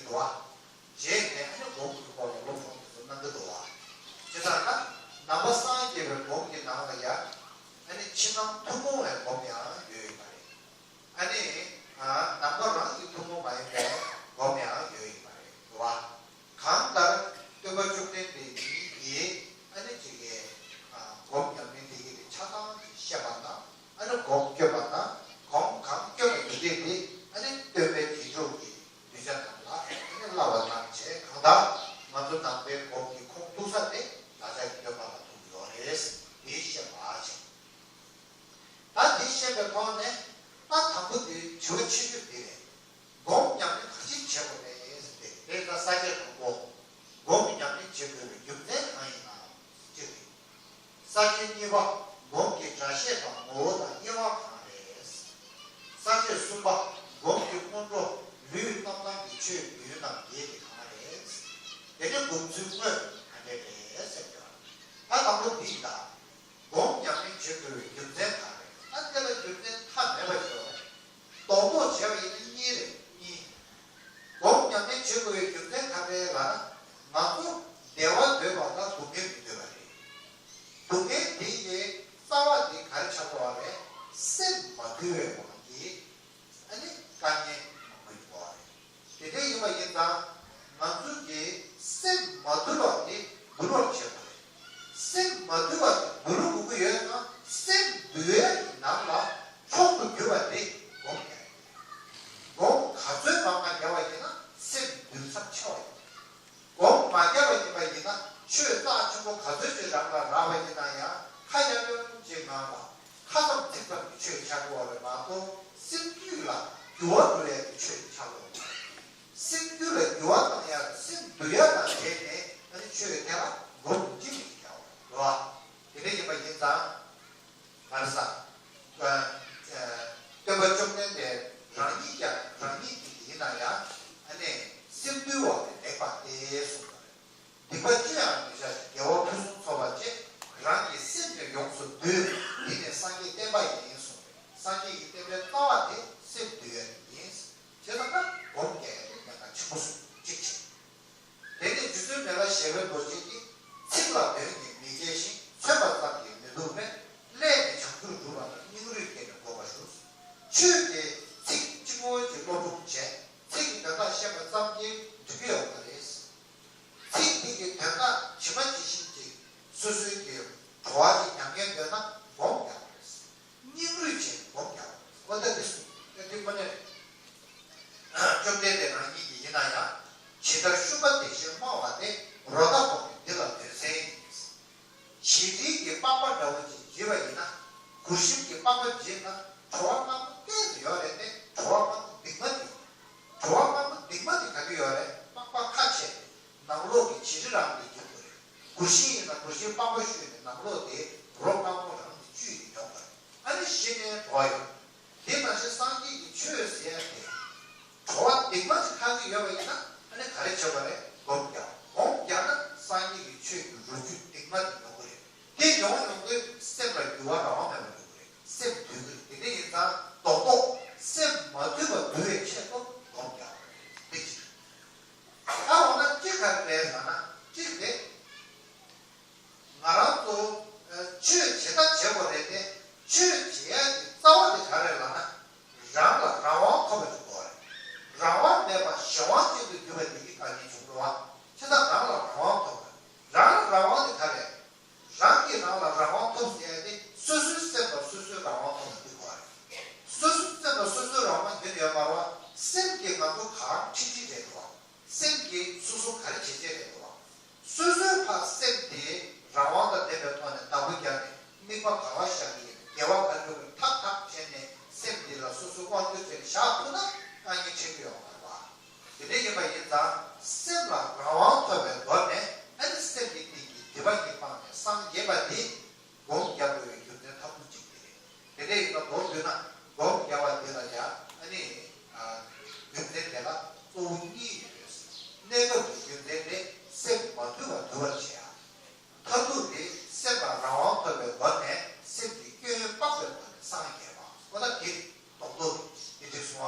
འཇུག་ཚུལ་དངོས་ག་འདྲ་རེད་ཟེར་གྱི་ཡོད་རེད། ད་དང་པོ་འདི་ཡིན་ད། སྒོམ་ཉམས་ལེན་བྱེད་དགོས་པའི་རྒྱུ་མཚན་གང་རེད། ད་དེ་ལ་རྒྱུ་མཚན་མཐའ་མེད་པ་ཞིག་ཡོད་རེད། རྡོག་རྡོག་བྱས་པ་ཡིན་ན་གཉིས་རེད། གཉིས། སྒོམ་ཉམས་ལེན་བྱེད་དགོས་པའི་རྒྱུ་མཚན་ག་རེ་ལབ་ན། ང་ཚོ་བདེ་བ་འདོད་པ་དང་སྡུག་བསྔལ་མི་འདོད་པ་རེད། སྡུག་བསྔལ་དེ་ཡི་རྩ་བ་དེ་ག་རེ་ཆགས་འགྲོ་བ་རེད། སེམས་མ་དུལ་བའི་དབང་གིས་ཨ་ནི་དཀའ་ངལ་མང་པོ་ཡོང་གི་ཡོད་རེད། དེ་འདྲ་ཡིན་པ་ཡིན་ཙང་ང་ཚོ་གི་སེམས་མ་དུལ་བ་དེ་འདུལ་བར་བྱེད་དགོས་རེད། སེམས་མ་དུལ་བ་དེ་འདུལ་དགོས་ཀྱི་ཡོད་ན་སེམས་འདུལ་བའི་ནང་ལ་མཆོག་ཏུ་གྱུར་པ་དེ་སྒོམ་ཡིན། སྒོམ་ག་ཚོད་མང་ང་རྒྱབ་པ་ཡིན་ན་སེམས་འདུལ་ཚབས་ཆེ་བ་ཡིན། སྒོམ་མ་རྒྱབ་པ་ཡིན་པ་ཡིན་ན་ཆོས་རྩ་ཆེན་པོ་ག་ཚོད་ཅིག་རང་ལ་རག་པ་ཡིན་ན་ཡང་ཁ་ཉམས་ཉམས་ཅིག་ངང་ལ་ཁ་ཙམ་ཚིག་ཙམ་གྱི་ཆོས་ཆགས་ཀྱི་ཡོད་རེད་མ་གཏོགས་སེམས་རྒྱུད་ལ་འགྱུར་བ་འགྲོ་ཡ་གི་ཆོས་ཆགས་ཀྱི་ཡོད་མ་རེད། སེམས་རྒྱུད་ལ་འགྱུར་བ་བཏང་ཡ་དང་སེམས་འདུལ་ཡ་དང་འབྲེལ་ནས་ཨ་ནི་ཆོས་དེ་ལ་སྒོམ་ཅི་མི་ཡག་རེད་བ། དེ་འདྲ་ཡིན་པ་ཡིན་ཙང་། ག་རེ་ཟ། ཨ། ཨ། སྟོན་པ་བཅོམ་ལྡན་འདས་རང་ཉིད་ཀྱང་རང་ཉིད་ཀྱིས་ཡིན་ན་ཡང་ཨ་ནི་སེམས་འདུལ་བ་ལས་འདས་པ་སྟེ་གསུངས་པ་རེད། སྡིག་པ་ཅི་ཡང་མི་བྱ་ཞིང་དགེ་བ་ཕུན་སུམ་ཚོགས་པར་སྤྱད། རང་གི་སེམས་ཀྱང་ཡོངས་སུ་འདུལ། འདི་ནི་སངས་རྒྱས་བསྟན་པ་ཡིན་གསུངས་པས་སངས་རྒྱས་ཀྱི་བསྟན་པའི་རྩ་བ་དེ་སེམས་འདུལ་ཡ་ཡིན། བྱས་ཙང་ན་སྒོམ་རྒྱག་ཡ་དེ་ཉེན་ཁ་ཆེན་པོ་གཅིག་བྱས། དེ་ནས་རྗེ་བཙུན་མི་ལ་ཞེས་པའི་རྡོ་རྗེ་ཀྱིས། ཚིག་ལ་དོན་གྱིས་མི་དགྱེས་ཤིང་། མཚོན་པ་ཙམ་གྱིས་མི་སྡུག་པས། སླད་ནི་བྱང་ཆུབ་སྒྲུབ་པ་ལ། སྙིང་རུས་བསྐྱེད་ནས་དགོངས་པ་ཞུ། ཆོས་ཀྱི་ཚིག་གཅིག་པོ་ཅིག་སློབ་སྦྱོང་བྱས། ཚིག་གི་དོན་དག་ཤེས་པ་ཙམ་གྱིས་འགྲིག་གི་ཡོད་མ་རེད། ཚིག་དེ་གི་དོན་དག་ཇི་མ་ཇི་བཞིན་གྱི་སོ་སོའི་གི་གྲོགས་ཅིག་ཉམས་མཁན་འདོད་ན་སྒོམ་རྒྱག་དགོས་རེད། སྙིང་རུས་བྱས་སྒོམ་རྒྱག་དགོས་རེད། འོ་ད་འདི་གསུངས་ཏེ་འདི་མ་ནས། བཅོམ་ལྡན་འདས་རང་ཉིད་ཀྱིས་ཡིན་ན་ཡང་། ཇི་ལྟར་ཤུག་པ་དེ་བཞིན་རྨ་བ་དེ། རོ་བདའ་བོར་ནས་འདི་ལ་དོན་གསལ་ཡིན། བྱི་རིལ་གྱི་པགས་པ་འདྲ་བོ་ཅིག་བརྗེས་པ་ཡིན་ན། གུར་ཤིང་གི་པགས་པ་བརྗེས་ན་བྲོ་བ་མངར་མོ་སྐད་དུ་ཡོད་རེད་དེ་བྲོ་བ་མངར་མོ་སྡིག་མ་དེ། བྲོ་བ་མངར་མོ་སྡིག་མ་དེ་ག་གི་ཡོད་རེད། པགས་པ་ཁ་ཕྱེ་ནས་ནང་ལོགས་ཀྱི་བྱི་རིལ་རང་གིས་འཇུ་དགོས་རེད། གུར་ཤིང་ཡིན་ན་གུར་ཤིང་པགས་པ་བཤུས་ནས་ནང་ལོགས་དེ་རོ་མངར་མོ་རང་གིས་བཅུས་ཏེ་ཡོང་བ་རེད། ཨ་ནི་གཞི་ནས་བྲོ་བ་ཡོད། དེ་ནང་བཞིན་སངས་རྒྱས་ཀྱི་ཆོས་ཟེར་ཡ་དེ། བྲོ་བ་སྡིག་མ་ཅིག་ཁ་གི་ཡོད་པ་ཡིན་ན་ཨ་ནི་ག་རེ་བྱེད་པ་རེད། སྒོམ་རྒྱག་སྒོམ་རྒྱག་ན་སངས་རྒྱས་ཀྱི་ཆོས་ཀྱི་རོ་བཅུད་སྡིག་མ་དེ་ཡོང་གི་རེད། དེ་ཡོང་ཡོང་དུས་སེམས་ལ་འགྱུར་བ་རང་དབང་མེད་པ་འགྲོ་གི་རེད། སེམས་དུལ་གི་རེད། དེ་འདྲ་ཡིན་ཙང་རྡོག་རྡོག་སེམས་མ་དུལ་བ་འདུལ་བའི་ཆེད་དུ་སྒོམ་རྒྱག་དགོས་རེད། འདི་གཅིག་ད་འོ་ན་གཅིག་ག་རེ་རེད་ལབ་ན་གཅིག་དེ། ང་རང་ཚོ་ཆོས་བྱེད་ད་བྱེད་དགོས་རེད་དེ། ཆོས་བྱེད་ཡ་གི་རྩ་བ་དེ་ག་རེ་ལབ་ན། རང་ལ་རང་དབང་ཐོབ་པ་ཞིག་དགོས་རེད། རང་དབང་མེད་པར་གཞན་དབང་ཅན་དུ་གྱུར་པ་དེ་གི་དཀའ་ངལ་བྱུང་འགྲོ་བ། བྱས་ཙང་རང་ལ་རང་དབང་ཐོབ་པ། རང་ལ་རང་དབང་དེ་ག་རེ། རང་གིས་རང་ལ་རང་དབང་ཐོབ་ཟེར་ཡ་དེ་སོ་སོའི་སེམས་ལ་སོ་སོའི་རང་དབང་ཐོབ་པ་དེ་དགོས་རེད། སོ་སོའི་སེམས་ལ་སོ་སོའི་རང་དབང་རྒྱུན་ཡོད་མ་རེད་བ། སེམས་ཀྱིས་ང་ཚོ་གང་ཁྲིད་ཁྲིད་རེད་འགྲོ་བ། སེམས་ཀྱིས་སོ་སོ་ག་རེ་བྱེད་བྱེད་རེད་འགྲོ་བ། སོ་སོའི་ཕར་སེམས་དེ་རང་དབང་དང་ལྡན་པའི་ཐོག་ནས་བདག་པོ་རྒྱག་ནས་དམིགས་པ་ག་པར་བཞག་གི་ཡིན། དགེ་བ་ག་རེ་འགྲོ་གི་ཐག་ཐག་བྱས་ནས་སེམས་འདི་ལ་སོ་སོའི་དབང་སྒྱུར་བྱས་ནས་བཞག་ཐུབ་ན་དཀའ་ངལ་འཕྲད་ཀྱི་ཡོད་མ་རེད་བ། དེ་འདྲ་ཡིན་པ་ཡིན་ཙང་སེམས་ལ་རང་དབང་ཐོབ་པའི་སྒོ་ནས་ཨ་ནི་སེམས་ཀྱི་གཏིང་གི་སྒྲིབ་པ་གཉིས་སྤངས་ནས་སངས་རྒྱས་པ་འདི་སྒོམ་རྒྱག་དགོས་པའི་རྒྱུ་མཚན་ཐབས་སྡུག་གཅིག་དེ་རེད། དེ་འདྲ་ཡིན་ཙང་མདོར་བསྡུས་ན་སྒོམ་རྒྱག་པ་འདི་ལ་ཡང་ཨ་ནི་རྒྱུ་མཚན་དེ་ལ་གཙོ་བོ་གཉིས་ཡོད། གནས་སྐབས་ཀྱི་རྒྱུ་མཚན་དེ་སེམས་མ་དུལ་བ་དུལ་བར་བྱེད་ཡ། མཐར་ཐུག་དེ་སེམས་ལ་རང་དབང་ཐོབ་པའི་སྒོ་ནས་སེམས་ཀྱི་སྐྱོན་ཡོན་དཔག་པའི་སྒོ་ནས་སངས་རྒྱས་པ། འོ་ན་དེ་རྡོག་རྡོག་དེ་འགྲིག་སོང་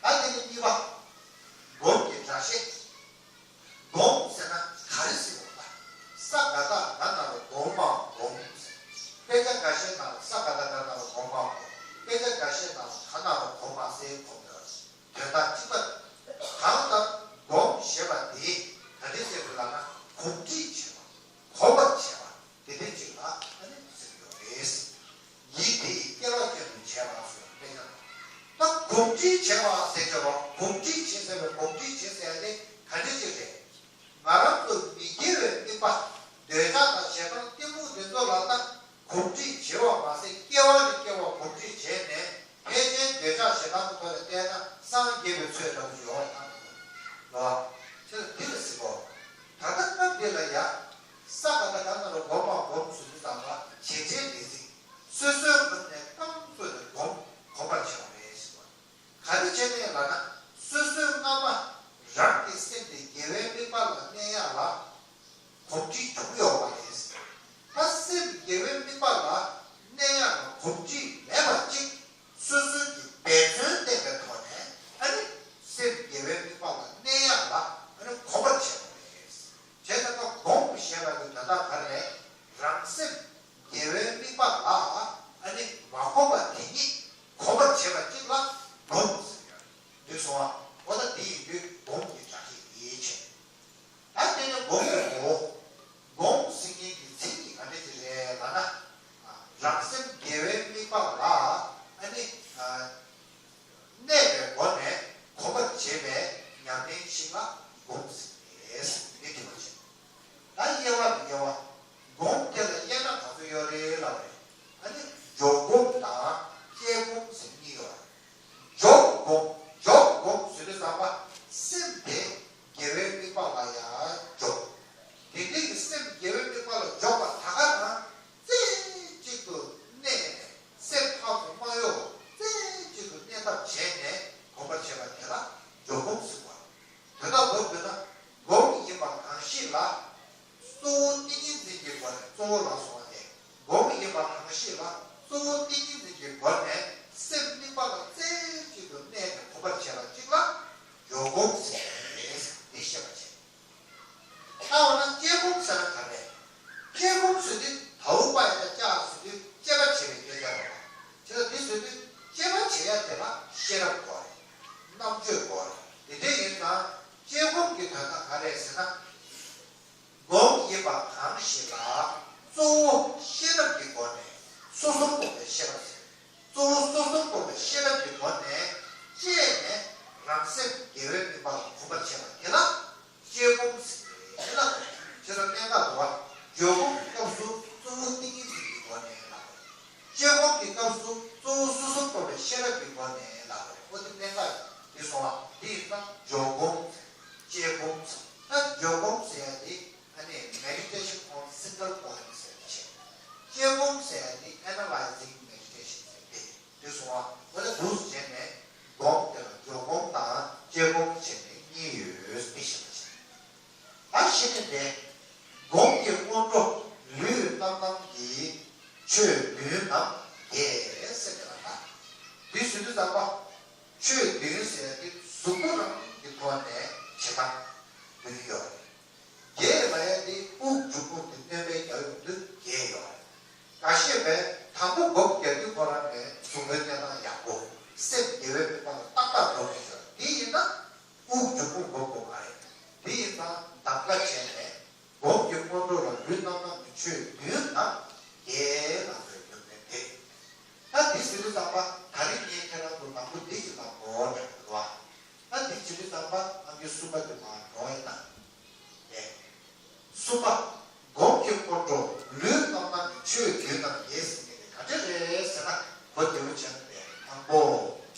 ཨ། ད་དེ་ནས་གཉིས་པ། སྒོམ་གྱི་སྒྲ་བཤད། སྒོམ་ཟེར་ན་ག་རེ་ཟེར་བ་ལ། ས་ག་བཏགས་སྒ་ན་རོ་སྒོ་མ་སྒོམ། དཔེ་ཆ་འགའ་ཤས་ནང་ལ་ས་ག་བཏགས་སྒ་ན་རོ་སྒོ་མ་སྒོམ། དཔེ་ཆ་འགའ་ཤས་ནང་ལ་ག་ན་རོ་སྒོ་མ་ཟེར་སྒོམ་ཡོད། དོན་དག་གཅིག་པ། གང་ལྟར་སྒོམ་ཞེས་པ་དེ་ག་འདྲ་ཟེར་དགོས་ལབ་ན་གོམས་འདྲིས་བྱེད་པ། གོམས་པར་བྱེད་པ་དེ་འདྲ་ཅིག་ལ་ཨ་ནི་ཟེར་གྱི་ཡོད་རེད། ཡིད་དེ་ཡི་སྐྱེ་བ་ཀུན་ཏུ་བྱེད་པ་སོགས་དཔེ་ཆ་ནང་། ད་གོམས་འདྲིས་བྱེད་པ་ཟེར་གྱི་རོ། གོམས་འདྲིས་བྱེད་ཟེར་བའི་གོམས་འདྲིས་བྱེད་ཟེར་ཡ་དེ་ག་འདྲ་ཅིག་རེད། ང་རང་ཚོ་མི་དགེ་བའི་དམིགས་པ། འདོད་ཆགས་དང་ཞེ་སྡང་གཏི་མུག་འདི་ཚོ་ལ་ད་གོམས་འདྲིས་བྱེད་པ་མ་ཟད་སྐྱེ་བ་ནས་སྐྱེ་བ་གོམས་འདྲིས་བྱས་ནས་ཕལ་ཆེར་འདོད་ཆགས་ཞེ་སྡང་གི་ཐོག་ནས་བལྟས་ན་སངས་རྒྱས་པའི་ཚོད་འདྲ་བོ་ཡོང་བ་ཡང་མི་འདུག་ལོ། ཆེ་ས་འདི་ལ་གཟིགས་གོ། ད་ལྟ་སྐབས་འདི་ལ་ཡ། ས་ག་བཏགས་སྒ་ན་རོ་སྒོ་མ་སྒོམ་ཟེར་དུས་ཙམ་ལ་བྱས་རྗེས་མི་གཟིགས། སོ་སོའི་ངོས་ནས་རྐང་བཙུགས་ནས་སྒོམ་སྒོམ་པར་བྱ་བ་རེད་ཟེར་བ། ག་རེ་བྱས་ནས་ལབ་ན་སོ་སོའི་སྔ་མ་རང་གི་སེམས་དེ་དགེ་བའི་དམིགས་པ་ལ་གནས་ཡག་ གོམས་འདྲིས་བྱུང་ཡོད་པ་རེད། ད་སེམས་དགེ་བའི་དམིགས་པ་ལ་གནས་ཡག་ལ་གོམས་འདྲིས་མེད་པ་གཅིག་སོ་སོའི་གི་འབད་བརྩོན་བསྟེན་པའི་ཐོག་ནས་ཨ་ནི་སེམས་དགེ་བའི་དམིགས་པ་ལ་གནས་ཡག་ལ་ཨ་ནི་གོམས་པར་བྱས་པ་རེད། བྱས་ཙང་ན་གོམས་ཞེས་པ་གི་དོན་དག་ག་རེ་རེད། རང་སེམས་དགེ་བའི་དམིགས་པ་ལ་ཨ་ནི་མ་གོམས་པ་དེ་ཉིད་གོམས་པར་བྱེད་པ་གཅིག་ལ་གོམས་ཟེར་ཡོད། འདུག་སོང་བ། འོ་ད་དེ་ཡིན་དུས་གོམས་ཀྱི་སྒྲ་གཅིག་ཡིད་ཆེས། ད་དེ་ནི་སྒོམ་གྱི་ངོ་བོ། སྒོམ་ཟེར་མཁན་གྱི་མཚན་ཉིད་ག་འདྲ་ཅིག་རེད་ལབ་ན། རང་སེམས་དགེ་བའི་དམིགས་པ་ལ་ཨ་ནི་གནས་པའི་སྒོ་ནས་གོམས་པར་བྱེད་པའི་ཉམས་ལེན་ཞིག་ལ་སྒོམ་ཟེར་ངེས་ཟེར་ནས་དྲི་བ་བྱེད། ད་དབྱེ་བ་དང་དབྱེ་བ། སྒོམ་དེ་ལ་དབྱེ་ན་ག་ཚོད་ཡོད་རེད་ལབ་རེད། ཨ་ནི་འཇོག་སྒོམ་དང་དཔྱད་སྒོམ་ཟེར་གཉིས་ཡོད་རེད། འཇོག་སྒོམ། འཇོག་སྒོམ་ཟེར་དུས་ཙམ་པ་སེམས་དེ་དགེ་བའི་དམིགས་པ་ལ་ཡང་འཇོག་དེ་འདྲའི་གི་སེམས་དགེ་བའི་དམིགས་པ་ལ་འཇོག་པ་ད་ག་རང་རྩེ་གཅིག་ཏུ་གནས་ནས་སེམས་ཕར་ཚུར་མ་གཡོ་བར་རྩེ་གཅིག་ཏུ་གནས་ཐབས་བྱས་ནས་གོམས་པར་བྱེད་པ་དེ་ལ་འཇོག་སྒོམ་ཟེར་བ། དོན་དག་མདོར་བསྡུས་ན་སྒོམ་ཡིན་པ་གང་ཞིག་ལ་གཙོ་བོ་ཏིང་ངེ་འཛིན་གྱི་སྒོ་ནས། གཙོ་བོ་ལ་སོགས་པ་སྟེ། སྒོམ་ཡིན་པ་གང་ཞིག་ལ་གཙོ་བོ་ཏིང་ངེ་འཛིན་གྱི་སྒོ་ནས་སེམས་དམིགས་པ་ལ་རྩེ་གཅིག་ཏུ་གནས་ནས་གོམས་པར་བྱེད་པ་གཅིག་ལ་འཇོག་སྒོམ་ཟེར་ཏེ་ཤེས་པར་བྱེད། ད་འོ་ན་དཔྱད་སྒོམ་ཟེར་ན་ག་རེ། དཔྱད་སྒོམ་ཟེར་དུས་ད་འུ་པ་ཡ་ད་ཅག་ཟེར་དུས་དཔྱད་པ་བྱེད་པའི་སྐད་ཆ་རེད་པ། བྱས་ཙང་དེ་ཟེར་དུས་དཔྱད་པ་བྱེད་ཡ་དེ་ལ་ཤེས་རབ་དགོས་རེད། རྣམ་དཔྱོད་དགོས་རེད། དེ་འདྲ་ཡིན་ཙང་དཔྱད་སྒོམ་གྱི་དོན་དག་ག་རེ་ཟེར་ན། སྒོམ་ཡིན་པ་གང་ཞིག་ལ་གཙོ་བོ་ཤེས་རབ་ཀྱི་སྒོ་ནས། སོ་སོར་རྟོག་པའི་ཤེས་རབ་ཟེར། གཙོ་བོ་སོ་སོར་རྟོག་པའི་ཤེས་རབ་ཀྱི་སྒོ་ནས་དཔྱད་ནས་རང་སེམས་དགེ་བའི་དམིགས་པ་ལ་གོམས་པར་བྱེད་པ་དེ་ལ་དཔྱད་སྒོམ་ཟེར་གྱི་རེད་ལ། བྱས་ཙང་གནད་འགག་འདུག་པ། འཇོག་སྒོམ་གྱི་སྐབས་སུ་གཙོ་བོ་ཏིང་ངེ་འཛིན་གྱི་སྒོ་ནས་ལབ་དགོས། དཔྱད་སྒོམ་གྱི་སྐབས་སུ་གཙོ་བོ་སོ་སོར་རྟོག་པའི་ཤེས་རབ་ཀྱི་སྒོ་ནས་ལབ་དགོས། འོ་དེ་གནད་འགག་ཡིན། དེ་སོང་བ། དེ་ཡིན་ཙང་འཇོག་སྒོམ། དཔྱད་སྒོམ། ད་འཇོག་སྒོམ་ཟེར་ཡ་དེ་ཨ་ནི་meditation on single point ཟེར་ཡ་བྱས། དཔྱད་སྒོམ་ཟེར་ཡ་དེ་analyzing meditation ཟེར་ཡ་དེ། དེ་སོང་བ། འོ་ད་འདུག་སེ་བྱས་ནས་སྒོམ་དེ་ལ་འཇོག་སྒོམ་དང་དཔྱད་སྒོམ་བྱས་ནས་གཉིས་ཡོད་དེ་ཤེས་པ་བྱས། ད་གཞི་ནས་དེ། སྒོམ་གྱི་སྔོན་འགྲོ་ལུས་རྣམ་སྣང་གི་ཆོས་བདུན་རྣམས་དགེ་ཟེར་གྱི་ལ། ད་འདི་ཟེར་དུས་ཙམ་པ། ཆོས་བདུན་ཟེར་ཏེ་གཟུགས་པོ་རང་གི་ཐོག་ནས་བྱེད་སྟངས་བདུན་ཡོད་རེད། དགེ་ལབ་ཡ་དེ་དབུགས་འབྱུང་རྔུབ་ཀྱི་སྣོན་པའི་རྒྱབ་ཡོང་དུས་དགེ་ཡོད་རེད། འགའ་ཤས་པས་དང་པོ་སྒོམ་རྒྱག་དུས་ཁོ་རང་ནས་གཟུགས་པོའི་གནས་སྟངས་ཡག་པོ། སེམས་དགེ་བའི་དམིགས་པ་ལ་ཏག་ཏག་འགྲོ་གི་ཡོད་རེད། དེ་ཡིན་ན། དབུགས་འབྱུང་རྔུབ་སྒོམ་དགོས་མ་རེད། དེ་ཡིན་ཙང་གདམ་ག་བྱས་ནས་སྒོམ་གྱི་སྔོན་འགྲོ་ལ་ལུས་རྣམ་སྣང་གི་ཆོས་བདུན་ནང་དགེ་ལབ་པའི་རྒྱུ་མཚན་དེ། ད་འདི་ཟེར་དུས་ཙམ་པ་ད་རིང་ངས་ཁྱེད་རང་ཚོ་དང་པོ་འདི་ཞིག་ལ་གོ་བ་འདྲ་འདུག་བ། ད་འདི་བྱེད་དུས་ཙམ་པ་ཨང་ཀི་གསུམ་པ་དེ་མར་འགྲོ་ཡིན་ན། དགེ། གསུམ་པ། སྒོམ་གྱི་སྔོན་འགྲོ་ལུས་རྣམ་སྣང་གི་ཆོས་བདུན་ནང་དགེ་ཟེར་མཁན་དེ་ག་འདྲ་རེད་ཟེར་ན་གོ་བདེ་བོ་བྱས་ན་དེ་དང་པོ།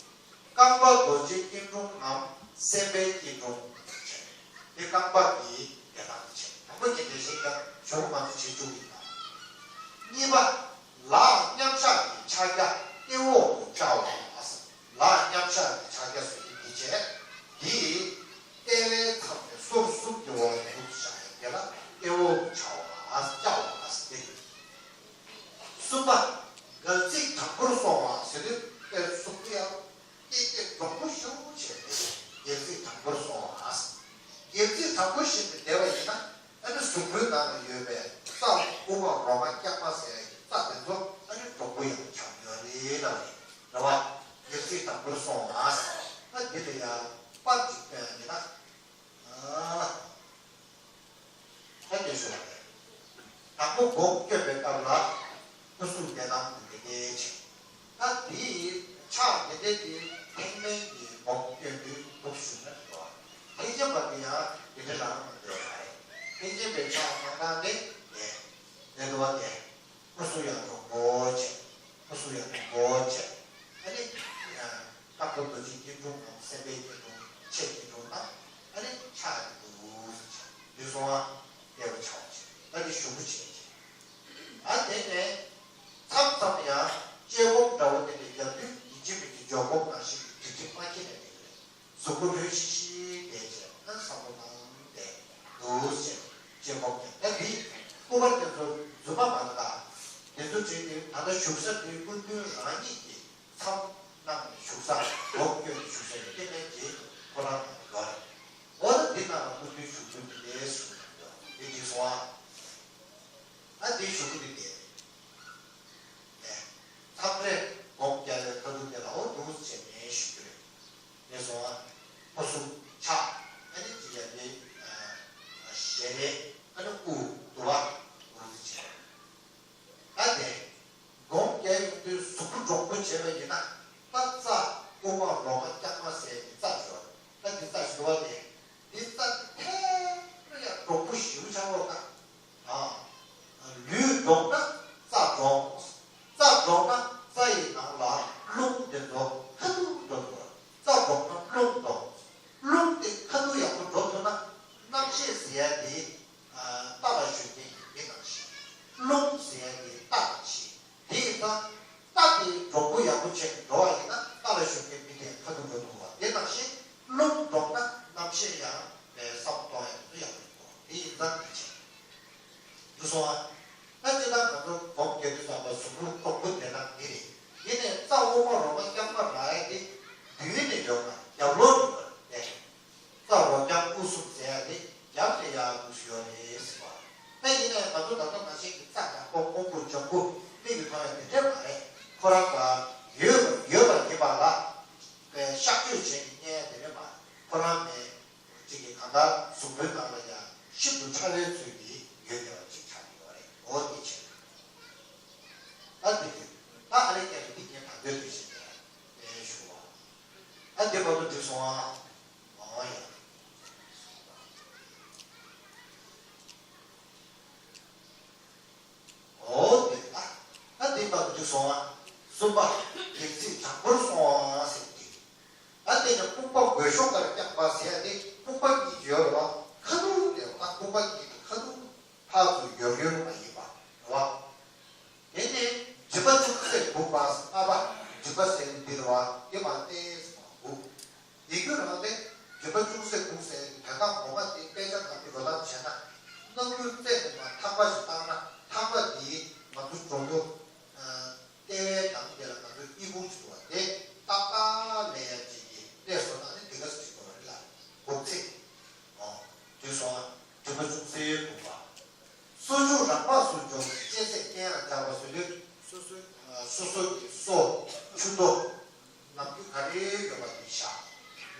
རྐང་པ་རྡོ་རྗེའི་སྐྱིལ་ཀྲུང་ངམ་སེམས་དཔའི་སྐྱིལ་ཀྲུང་བྱས། དེ་རྐང་པ་གི་དེ་དག་བྱས། དང་པོ་གི་དེ་བཞིན་ཀྱང་ཞོགས་པ་ང་ཚོ་བྱེད་བཅུག་གི་ཡིན་ན། གཉིས་པ། ལག་མཉམ་བཞག་གི་ཕྱག་རྒྱ་ལྟེ་འོག་ཏུ་བཅའ་བ། ལག་མཉམ་བཞག་གི་ཕྱག་རྒྱ་བཟོ་རྒྱུ་འདི་བྱས། འདི་ལྟེ་བའི་མཚམས་ནས་སོར་གསུམ་གྱི་འོག་ལ་ཡུག་བཞག་ཡ་དེ་ལ་ལྟེ་འོག་ཏུ་བཅའ་བ། བཅའ་བ་ཟེར་ཏེ། གསུམ་པ། སྒལ་ཚིགས་དྲང་པོར་སོང་བ་ཟེར་དུས་དཔེ་གཟུགས་པོ་ཡང་སྐྱེད་སྐྱེད་འདྲོག་པོ་ཞེ་པོ་བྱས་ཏེ་སྒལ་ཚིགས་དྲང་པོར་སོང་བ། སྒལ་ཚིགས་དྲང་པོ་བཞིན་དུ་བསྡད་པ་ཡིན་ན། ཨ་ནི་གཟུགས་པོའི་ནང་ལ་ཡོད་པའི་རྩ་དབུ་མ་རོ་མ་རྐྱང་པ་ཟེར་ཡ་གི་རྩ་དེ་ཚོ་ཨ་ནི་འདྲོག་པོ་ཡང་ཆགས་ཡོད་རེད་ལབ་རེད། རེད་བ། སྒལ་ཚིགས་དྲང་པོར་སོང་བ། ཨ་འདི་ལ་ཡང་པར་ཅིག་སྟོན་ཡ་ཡིན་ན། ཨ་ད་དེ་ཞུ་བ་རེད། དང་པོ་སྒོམ་སྐྱོན་པའི་སྐབས་ལ་སྐུ་གཟུགས་བདེ་ཐང་དུ་བདེ་བདེ་བྱེད། ད་དེའི་ཕྱག་དེ་འདྲའི་དེ་ཐེག་དམན་གྱི་སྒོམ་སྐྱོན་དུས་འདུག་ཞུ་ན་འགྲོ་བ། ཐེག་ཆེན་པ་དེ་ཡང་དེ་འདྲ་རང་མི་འདོད་པ་རེད། ཐེག་ཆེན་པའི་ཕྱག་གནང་སྟངས་དེ་ལས་ལས་འདུག་བ་དེ། སྐུ་གཟུགས་ཡང་དྲང་པོ་བྱས། སྐུ་གཟུགས་ཡང་དྲང་པོ་བྱས། ཨ་ནི། རྐང་པ་རྡོ་རྗེའི་སྐྱིལ་ཀྲུང་ངམ་སེམས་དཔའི་སྐྱིལ་ཀྲུང་། ཕྱེད་སྐྱིལ་ཀྲུང་ན། ཨ་ནི་ཕྱག་གཉིས་འདུག་སེ་བྱས། འདུག་སོང་བ། ལྟེ་བ་ཆགས་བྱས། ཨ་ནི་ཞུགས་པོ་བྱས་བྱས། ཨ་དེ་ནས། མཚམས་མཚམས་ཡང་དཔྱད་སྒོམ་འདྲ་བོ་དེ་འདྲ་རྒྱག་དུས་ཡིན་གཅིག་མིན་གཅིག་འཇོག་སྒོམ་ནང་བཞིན་གྱི་སྒྲིག་ཁྲིམས་མ་འཁྱེར་ནས་བསྡད་ཀྱི་རེད། གཟུགས་པོ་ལྷོད་ཤིག་ཤིག་བསྡད་བྱས། ཨ་བསམ་བློ་བཏང་བསྡད་འདུག་སེ་བྱས། ཅེས་སྒོམ་ཀྱང་ད་འདི་སྐུ་པར་དེ་ཚོ་རྫུན་མ་མ་རེད་ད། དེ་ཚོ་བྲིས་ཏེ་ད་ལྟ་བཞུགས་ས་དེ་སྐུ་མདུན་རང་ཉིད་ཀྱི་མཚམས་གནང་ནས་བཞུགས་ས་སྒོམ་སྐྱོན་ནས་བཞུགས་ས་ཡོད་དེ་ལས་ཀྱི་ཁོ་རང་ཡོད་རེད། འོ་ན་འདི་ནང་ལ་སྐུ་མདུན་བཞུགས་རྒྱུ་དེ་ལས་སུ་ཡོད་དེ་འདི་སོང་ཨ། ཨ་འདི་བཞུགས་རྒྱུ་དེ་ལས། མཚམས་རེ་སྒོམ་རྒྱག་པའི་ཁ་ཐུག་དེ་ལ་འོ་འདུག་ཟེར་ནས་ཞུ་རྒྱུ་རེད། དེ་སོང་ཨ། ཕོ་གསུམ་ཕྱག་ཨ་ནི་ཅི་ཡ་ནི་ཞལ་ལས་ཨ་ནི་དབུ་དུ་བ་འོ་ཟེར་བྱས། ད་དེ་སྒོམ་རྒྱག་ཡོང་དུས་གཟུགས་པོ་འདྲོག་པོ་བྱས་པ་ཡིན་ན་ད་རྩ་དབུ་མ་རོ་མ་རྐྱང་མ་ཟེར་ནི་རྩ་ཞོར་ད་འདི་རྩ་ཞོར་བ་དེ་འདི་རྩ་དེ་ཐད་རུ་ཡ་འདྲོག་པོ་ཞེ་པོ་ཆགས་པ་ད། ལུས་འདྲོག་ན་རྩ་འདྲོག་རྩ་འདྲོག་ན་རྩ་ཡི་ནང་ལ་རླུང་དེ་ཚོ་ཁ་ཐུག་འགྲོ་ཐུབ། རྩ་འདྲོག་ན་རླུང་འདྲོག་རླུང་དེ་ཁ་ཐུག་ཡག་པོ་འགྲོ་ཐུབ་ན་རྣམ་ཤེས་ཟེར་ཡ་དེ་རྟ་ལ་ཞོན་མཁན་གྱི་མི་ནང་བཞིན། རླུང་ཟེར་ཡ་དེ་རྟ་ནང་བཞིན། དེ་ཡིན་ཙང་། རྟ་དེ་མགྱོགས་པོ་ཡག་པོ་བྱས་ནས་འགྲོ་བ་ཡིན་ན་རྟ་ལ་ཞོན་མཁན་མི་དེ་ཁ་ཐུག་འགྲོ་ཐུབ་པ་དེ་ནང་བཞིན་རླུང་འགྲོགས་ན་རྣམ་ཤེས་ཡང་བསམ་གཏོང་ཡག་ཏུ་ཡག་པོ་འགྲོ་བ་དེ་ཡིན་ཙང་དེ་བྱས། འདུག་སོང་ཨ། ད་ཅི་ལྟར་ང་ཚོ་སྒོམ་རྒྱག་དུས་ཙམ་པ་གཟུགས་པོ་ཁོག་པོ་དེ་དག་མི་རེད། ཡིན་ནའི་རྩ་དབུ་མ་རོ་མ་རྐྱང་མ་རག་ཡ་དེ་མདུན་ནས་ཡོད་མ་རེད། རྒྱབ་ལོགས་ནས་ཡོད་རེད། རྩ་རོ་རྐྱང་དབུ་གསུམ་ཟེར་ཡ་དེ་རྒྱབ་ནས་ཡར་འདུག་སེ་ཡོད་རེད་ཟེར་བ། ད་ཡིན་ནའི་ང་ཚོ་ད་ལྟ་ནང་བཞིན་གྱི་རྩ་ཡག་པོ་ཀོང་པོ་ལྗང་ཁུ་མིག་གིས་མཐོང་ཡ་དེ་འདྲས་མ་རེད། ཁོ་རང་ལ་ཡོད་ཡོད་པ་ཡིན་པ་ལ་པའི་གཤག་བཅོས་བྱས་ནས་རྙེད་ཡ་དེ་འདྲས་མ་རེད། ཁོ་རང་ནས་གཅིག་གིས་གང་ལྟར་གཟུགས་པོའི་ནང་ལ་ཡང་ཤིན་ཏུ་ཕྲ་བའི་ཚུལ་གྱིས་ཡོད་བསྡད་པ་ཅིག་ཆགས་ཀྱི་ཡོད་རེད། འོ་དེ་བྱས། ཨ་དེ་དུས་ད་ཨ་ལེ་ཀྱང་རེད། འདི་ངས་ད་འདོད་དུ་བྱས་ནས་ཞུ་བ། ཨ་དེ་བར་དུ་འགྲིག་སོང་ཨ། འོ་ཡ། འོ་དེ་ཨ། ཨ་དེ་བར་དུ་འགྲིག་སོང་ཨ། གསུམ་པ་གེགས་ཚིག་དྲང་པོར་སོང་ཨ་ཟེར་གྱི། ཨ་དེ་ནས་དཔུང་པ་མགོའི་ཤོག་ཁར་བརྐྱངས་པ་ཟེར་ཡ་དེ་དཔུང་པ་གཉིས་ཡོད་རེད་བ། ཁ་ཐུག་དེ་ད་དཔུང་པ་གཉིས་དེ་ཁ་ཐུག་ཕར་ཚུར་ཡོར་ཡོར་མ་ཡིན་པ་རེད་བ། དེ་ནས་མགྲིན་པ་ཅུང་ཟད་སྒུག་པ་ལྔ་པ་མགྲིན་པ་ཟེར་འདི་རེད་བ། དེ་མ་བསྟན་ཟེར་བ་སྒུག་ཡིག་རྒྱུགས་རང་སྟེ་མགྲིན་པ་ཅུང་ཟད་སྒུག་ཟེར་དོན་དག་ངོ་མ་དེ་དཔེ་ཆ་ནང་དུ་འགྲོ་སྟངས་བྱས་ན། སྣ་ཁུང་རྩེ་ནས་མར་ཐག་པ་ཞིག་བཏང་ན་ཐག་པ་དེ་ང་ཚོ་གྲོང་ཚོ། ལྟེ་བའི་ནང་དེ་ལ་ང་ཚོ་སྙིང་ཁུང་ཞིག་འདུག་བ། དེ་ཏག་ཏག་ལས་ཡ་ཅིག་གིས་ལས་བཟོ་ན་ནི་དེ་ག་ཚོད་ཅིག་འདུག་བ་རེད་ལ། སྒུག་ཚེ། འོ། དུས་སོང་བ། མགྲིན་པ་ཅུང་ཟད་སྒུག་པ། སོ་ཆུ་རང་འབག་སུ་འཇོག་ཅེས་ཟེར་རྐྱེན་ལ་སྦྱར་བ་བཟོ་དུས། སོ་སོའི་སོ་སོ་གི་སོ་ཆུ་ཏོ། ནམ་རྒྱུན་ག་རེ་ཡོད་པ་དེ་བཞག་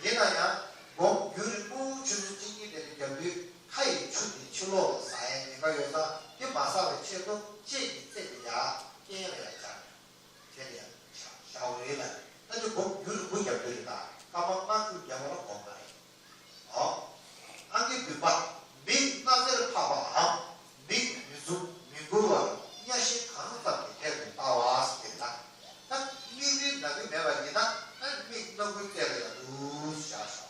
ཡིན་ན་ཡང་སྒོམ་རྒྱུན་རིང་པོ་ཆུ་ཚོད་གཅིག་གཉིས་དེ་ལ་བརྒྱབ་དུས་ཁ་ཡི་ཆུ་དེ་ཕྱི་ལོགས་ལ་ཟག་ཡའི་ཉེན་ཁ་ཡོད་ཙང་དེ་མ་ཟག་པའི་ཆེད་དུ་ལྕེ་ཡི་རྩེ་དེ་ཡར་རྐྱེན་ལ་ཡར་སྦྱར། དེ་ལ་ཡར་བཞག་བཞག་རེད་ལ། ད་དེ་སྒོམ་རྒྱུན་རིང་པོ་བརྒྱབ་དུས་རེད་ད། སྐར་མ་ལྔ་བཅུ་བརྒྱབ་པ་ལ་སྒོམ་པ་རེད། ཨོ། ཨང་ཀི་བདུན་པ། མིག་སྣ་རྩེར་ཕབ་པའམ། མིག་མི་འཛུམ་མི་འགུལ་བར་གཉའ་ཤིང་གང་ཙམ་གྱི་ཐད་དུ་ལྟ་བ་ཟེར་ན། ད་མིག་རིལ་ན་གི་མེད་པ་ཡིན་ན་ཨ་མིག་སྣ་ཁུང་རྩེ་ལ་ཡར་འདུག་བཞག་བཞག་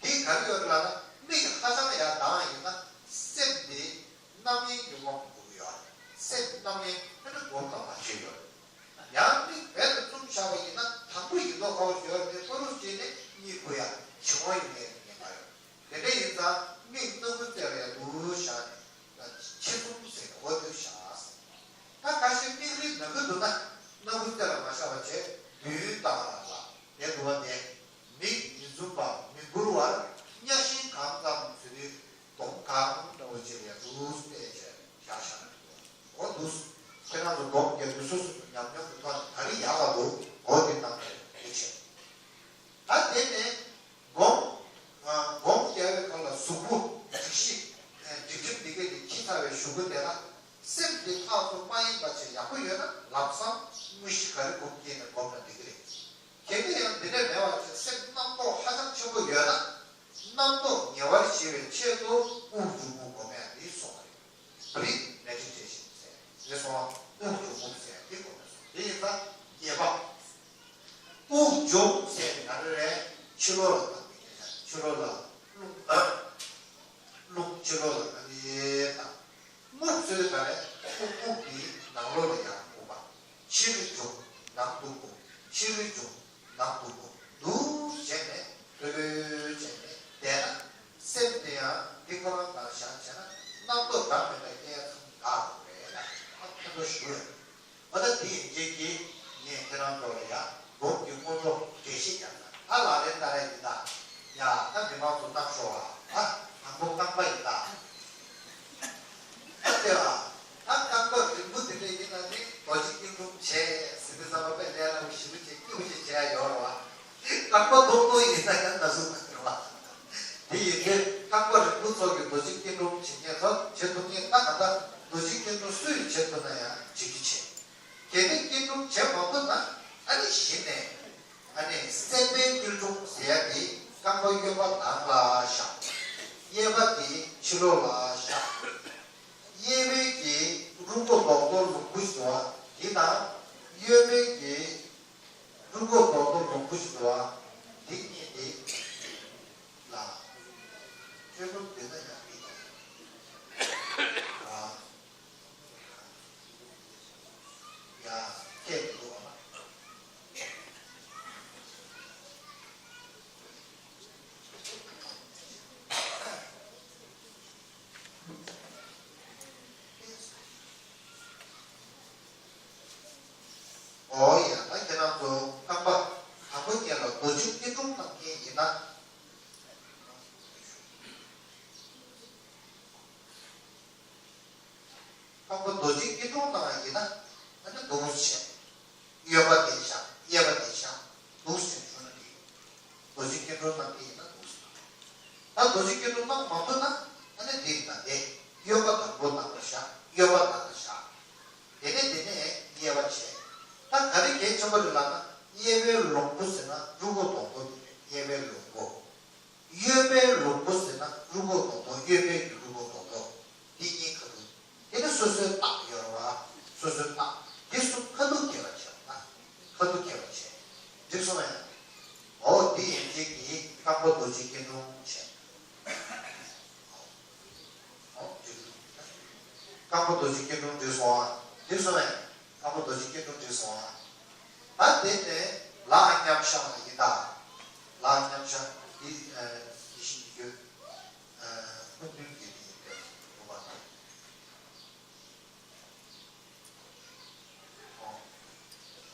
དེ་ག་རེ་ཡོད་ལབ་ན་མིག་ཧ་ཅང་ཡར་ལྡང་ཡིན་ན་སེམས་དེ་རྣམ་གཡེང་གི་དབང་དུ་འགྲོ་གི་ཡོད་རེད། སེམས་རྣམ་གཡེང་ཨ་ནི་སྒོམ་དང་མ་བྱེད་ཡོད་རེད། ཡང་མིག་རྦད་དེ་བཙུམས་བཞག་པ་ཡིན་ན་དང་པོ་ཡིན་མདོག་ཁ་པོ་ཞིག་ཡོད་རེད། མཐོ་རུ་བྱས་ནས་གཉིད་ཁུག་ཡ་འཆིང་བ་ཡོང་ཡ་ཉེན་ཁ་ཡོད། དེ་འདྲ་ཡིན་ཙང་མིག་སྣ་ཁུང་རྩེ་ལ་ཡར་འདུག་བཞག་ནས་ཕྱི་བཙུམ་ཟེར་འོ་འདུག་བཞག་ད་ཁ་ཤས་མིག་རིལ་ན་གི་འདུག་ན་སྣ་ཁུང་རྩེ་ལ་མ་བཞག་པ་བྱས་མདུན་ལྟ་བ་ལ་བསྡད་འདུག་བ། དེ་མིག་མི་འཛུམ་པ་མི་འགུལ་བར་གཉའ་ཤིང་གང་ཙམ་ཟེར་དུས། གདོང་གང་འདྲ་བོ་ཅིག་ལ་འདུག་བལྟས་བྱས་བཞག་བཞག་ན་འདུག་འོ་འདུག་ཁྱེད་རང་ཚོ་སྒོམ་རྒྱག་དུས་སོ་སོ་སོ་ཉམས་མྱོང་གི་ཐོག་ནས་ག་རེ་ཡག་ག་འདུག་འོ་དེ་གནང་བ་རེད། དེ་བྱས། ད་དེ་ནས་སྒོམ། སྒོམ་རྒྱག་པའི་སྐབས་ལ་གཟུགས་པོ་སྒྲིག་གཞི། སྒྲིག་ཁྲིམས་འདི་གས་ཀྱི་ཁྱི་ཚ་བའི་གཞུག་གུ་དེ་ལ་སེམས་འདི་ཕར་ཚུར་མ་གཡེངས་པ་བྱས་ཡག་པོ་ཡོད་ན་ལམ་སང་དངོས་གཞི་ག་རེ་སྒོམ་སྐྱེས་ནས་སྒོམ་ན་འགྲིག་གི་རེད། གལ་ཏེ་ཡང་འདི་འདྲ་མེད་པ་བྱས་སེམས་རྣམ་རྟོག་ཧ་ཅང་ཆེན་པོ་ཡོད་ན། རྣམ་རྟོག་ཉེ་བར་ཞི་བའི་ཆེད་དུ་དབུགས་འབྱུང་པོ་སྒོམ་ཡ་འདི་སོང་བ་རེད། བྲིས་མེ་ཏྲིག་བྲིས་ཤིང་ཟེར་རེ་སོང་བ་དབུགས་འབྱུང་པོ་ཟེར་འདི་སྒོམ་ཡ་སོང་དེ་ཡིན་ཙང་རྒྱས་པ། དབུགས་འབྱུང་ཟེར་ནི་ག་རེ་རེད། ཕྱི་ལོགས་ལ་བཏང་བའི་སྐད་ཆ་ཕྱི་ལོགས་ལ་རླུང་རླུང་ཕྱི་ལོགས་ལ་ག་རེ་བཏང་། རྨུགས་ཚོས་ག་རེ་རྨུགས་རྨུགས་འདི་ནང་ལོགས་ལ་ཡང་རྨུགས་པ། ཕྱིར་འབྱུང་ནང་དུ་རྨུགས། ཕྱིར་འབྱུང་ནང་དུ་རྨུགས། འདུག་བྱས་ནས་ལྷོད་ལྷོད་བྱས་ནས་བསྡད་ན་སེམས་དེ་ཡང་འདི་ཁོ་རང་གང་བཞག་བྱས་ན་ ལྟར་ཡིན་ད། ཡ་ད་མི་མང་ཚོ་གནང་ཤོག་ཨ། དང་པོ་རྐང་པ་ཡིན་ད། ཨ་དེ་ཨ། ད་རྐང་པ་རིང་པོ་དེ་འདྲ་ཡིན་ན་ནི་རྡོ་རྗེ་སྐྱིལ་ཀྲུང་བྱས་ཟེར་དུས་ཙམ་པ་དཔེ་ལས་སླ་པོ་ཞེ་པོ་བྱས་སྐྱིད་པོ་ཞིག་བྱས་ཡ་ཡོད་རེད་བ། རྐང་པ་རྡོག་རྡོག་ཡིན་ན་ཡང་ན་ཟུག་མ་ཁེལ་བ། དེ་ཡིན་དུས་རྐང་པ་རིང་པོ་ཚོ་གིས་རྡོ་རྗེ་སྐྱིལ་ཀྲུང་བྱེད་མཁན་ཚོ་བྱེད་ཐུབ་མཁན་ད་ག་ད་རྡོ་རྗེ་སྐྱིལ་ཀྲུང་སུས་བྱེད་ཐུབ་ན་ཡང་བྱེད་རྒྱུ་བྱེད། གལ་ཏེ་སྐྱིལ་ཀྲུང་བྱེད་མ་ཐུབ་ན་ཨ་ནི་གཞི་ནས། ཨ་ནི་སེམས་དཔའི་སྐྱིལ་ཀྲུང་ཟེར་ཡ་དེ་རྐང་པ་གཡོན་པ་ནང་ལ་བཞག་གཡས་པ་དེ་ཕྱི་ལོགས་ལ་བཞག་གཡས་པའི་གི་རུས་ཁོག་རྡོག་རྡོག་ལོང་བུ་ཞིག་འདུག་བ་དེ་དང་། གཡོན་པའི་གི་རུས་ཁོག་རྡོག་རྡོག་ལོང་བུ་ཞིག་འདུག་བ་དེ་གཉིས་དེ་ལ་སྤྱོད་ལམ་དེ་ན་ཡང་མི་འདུག་བ། ཡ། ཁྱེད་འདུག་བ། ཨོ་ཡ། ད་ཁྱེད་རང་ཚོ་རྐང་པ་དང་པོ་ཉིད་ལ་རྡོ་རྗེ་སྐྱིལ་ཀྲུང་གནང་མཁན་ཡིན་ན། རྐང་པ་རྡོ་རྗེ་སྐྱིལ་ཀྲུང་གནང་བ་ཡིན་ན་ཨ་ནི་འདུག་སེ་བྱས། གཡོན་པ་དེ་བཞག་གཡས་པ་དེ་བཞག་འདུག་སེ་བྱས་ཞུ་ན་འགྲིག་རྡོ་རྗེ་སྐྱིལ་ཀྲུང་གནང་གི་ཡིན་ན་འདུག་སེ། ད་རྡོ་རྗེ་སྐྱིལ་ཀྲུང་གནང་མ་ཐུབ་ན་ཨ་ནི་འདི་ཡིན་ད་དེ། གཡོན་པ་དང་པོ་ནང་ལ་བཞག་གཡོན་པ་ནང་ལ་བཞག་དེ་ནས་དེ་ནས་གཡས་པ་བྱས། ད་ག་རེ་གལ་ཆེན་པོ་རེད་ལབ་ན་གཡས་པའི་ལོང་བུ་ཟེར་ན་རུས་ཁོག་རྡོག་རྡོག་དེ་རེད། གཡས་པའི་ལོང་བུ། གཡོན་པའི་ལོང་བུ་ཟེར་ན་རུས་ཁོག་རྡོག་རྡོག་གཡོན་པའི་གི་རུས་ཁོག་རྡོག་རྡོག་འདི་གཉིས་ཁ་ཐུག་དེ་ནི་སོ་སོའི་རྟགས་ཡོད་རེད་བ། སོ་སོའི་རྟགས་དེ་གསུམ་ཁ་ཐུག་གྱེས་པ་བྱས་པ་ན། ཁ་ཐུག་གྱེས་པ་བྱས། འགྲིག་སོང་ངས། འོ་འདི་ཡན་ཆད་ཀྱིས་རྐང་པ་རྡོ་རྗེ་སྐྱིལ་ཀྲུང་བྱས། འོ་འགྲིག་རྐང་པ་རྡོ་རྗེ་སྐྱིལ་ཀྲུང་འགྲིག་སོང་ཨ། འགྲིག་སོང་ངས། རྐང་པ་རྡོ་རྗེ་སྐྱིལ་ཀྲུང་འགྲིག་སོང་ཨ། ད་དེ་ནས་ལག་མཉམ་བཞག་ཡིན་ད། ལག་མཉམ་བཞག་འདི་ཡིད་བཞིན་གྱི་སྐུ་མདུན་གྱི་དེ་ཡིན་པས་འོ་བ་དང་།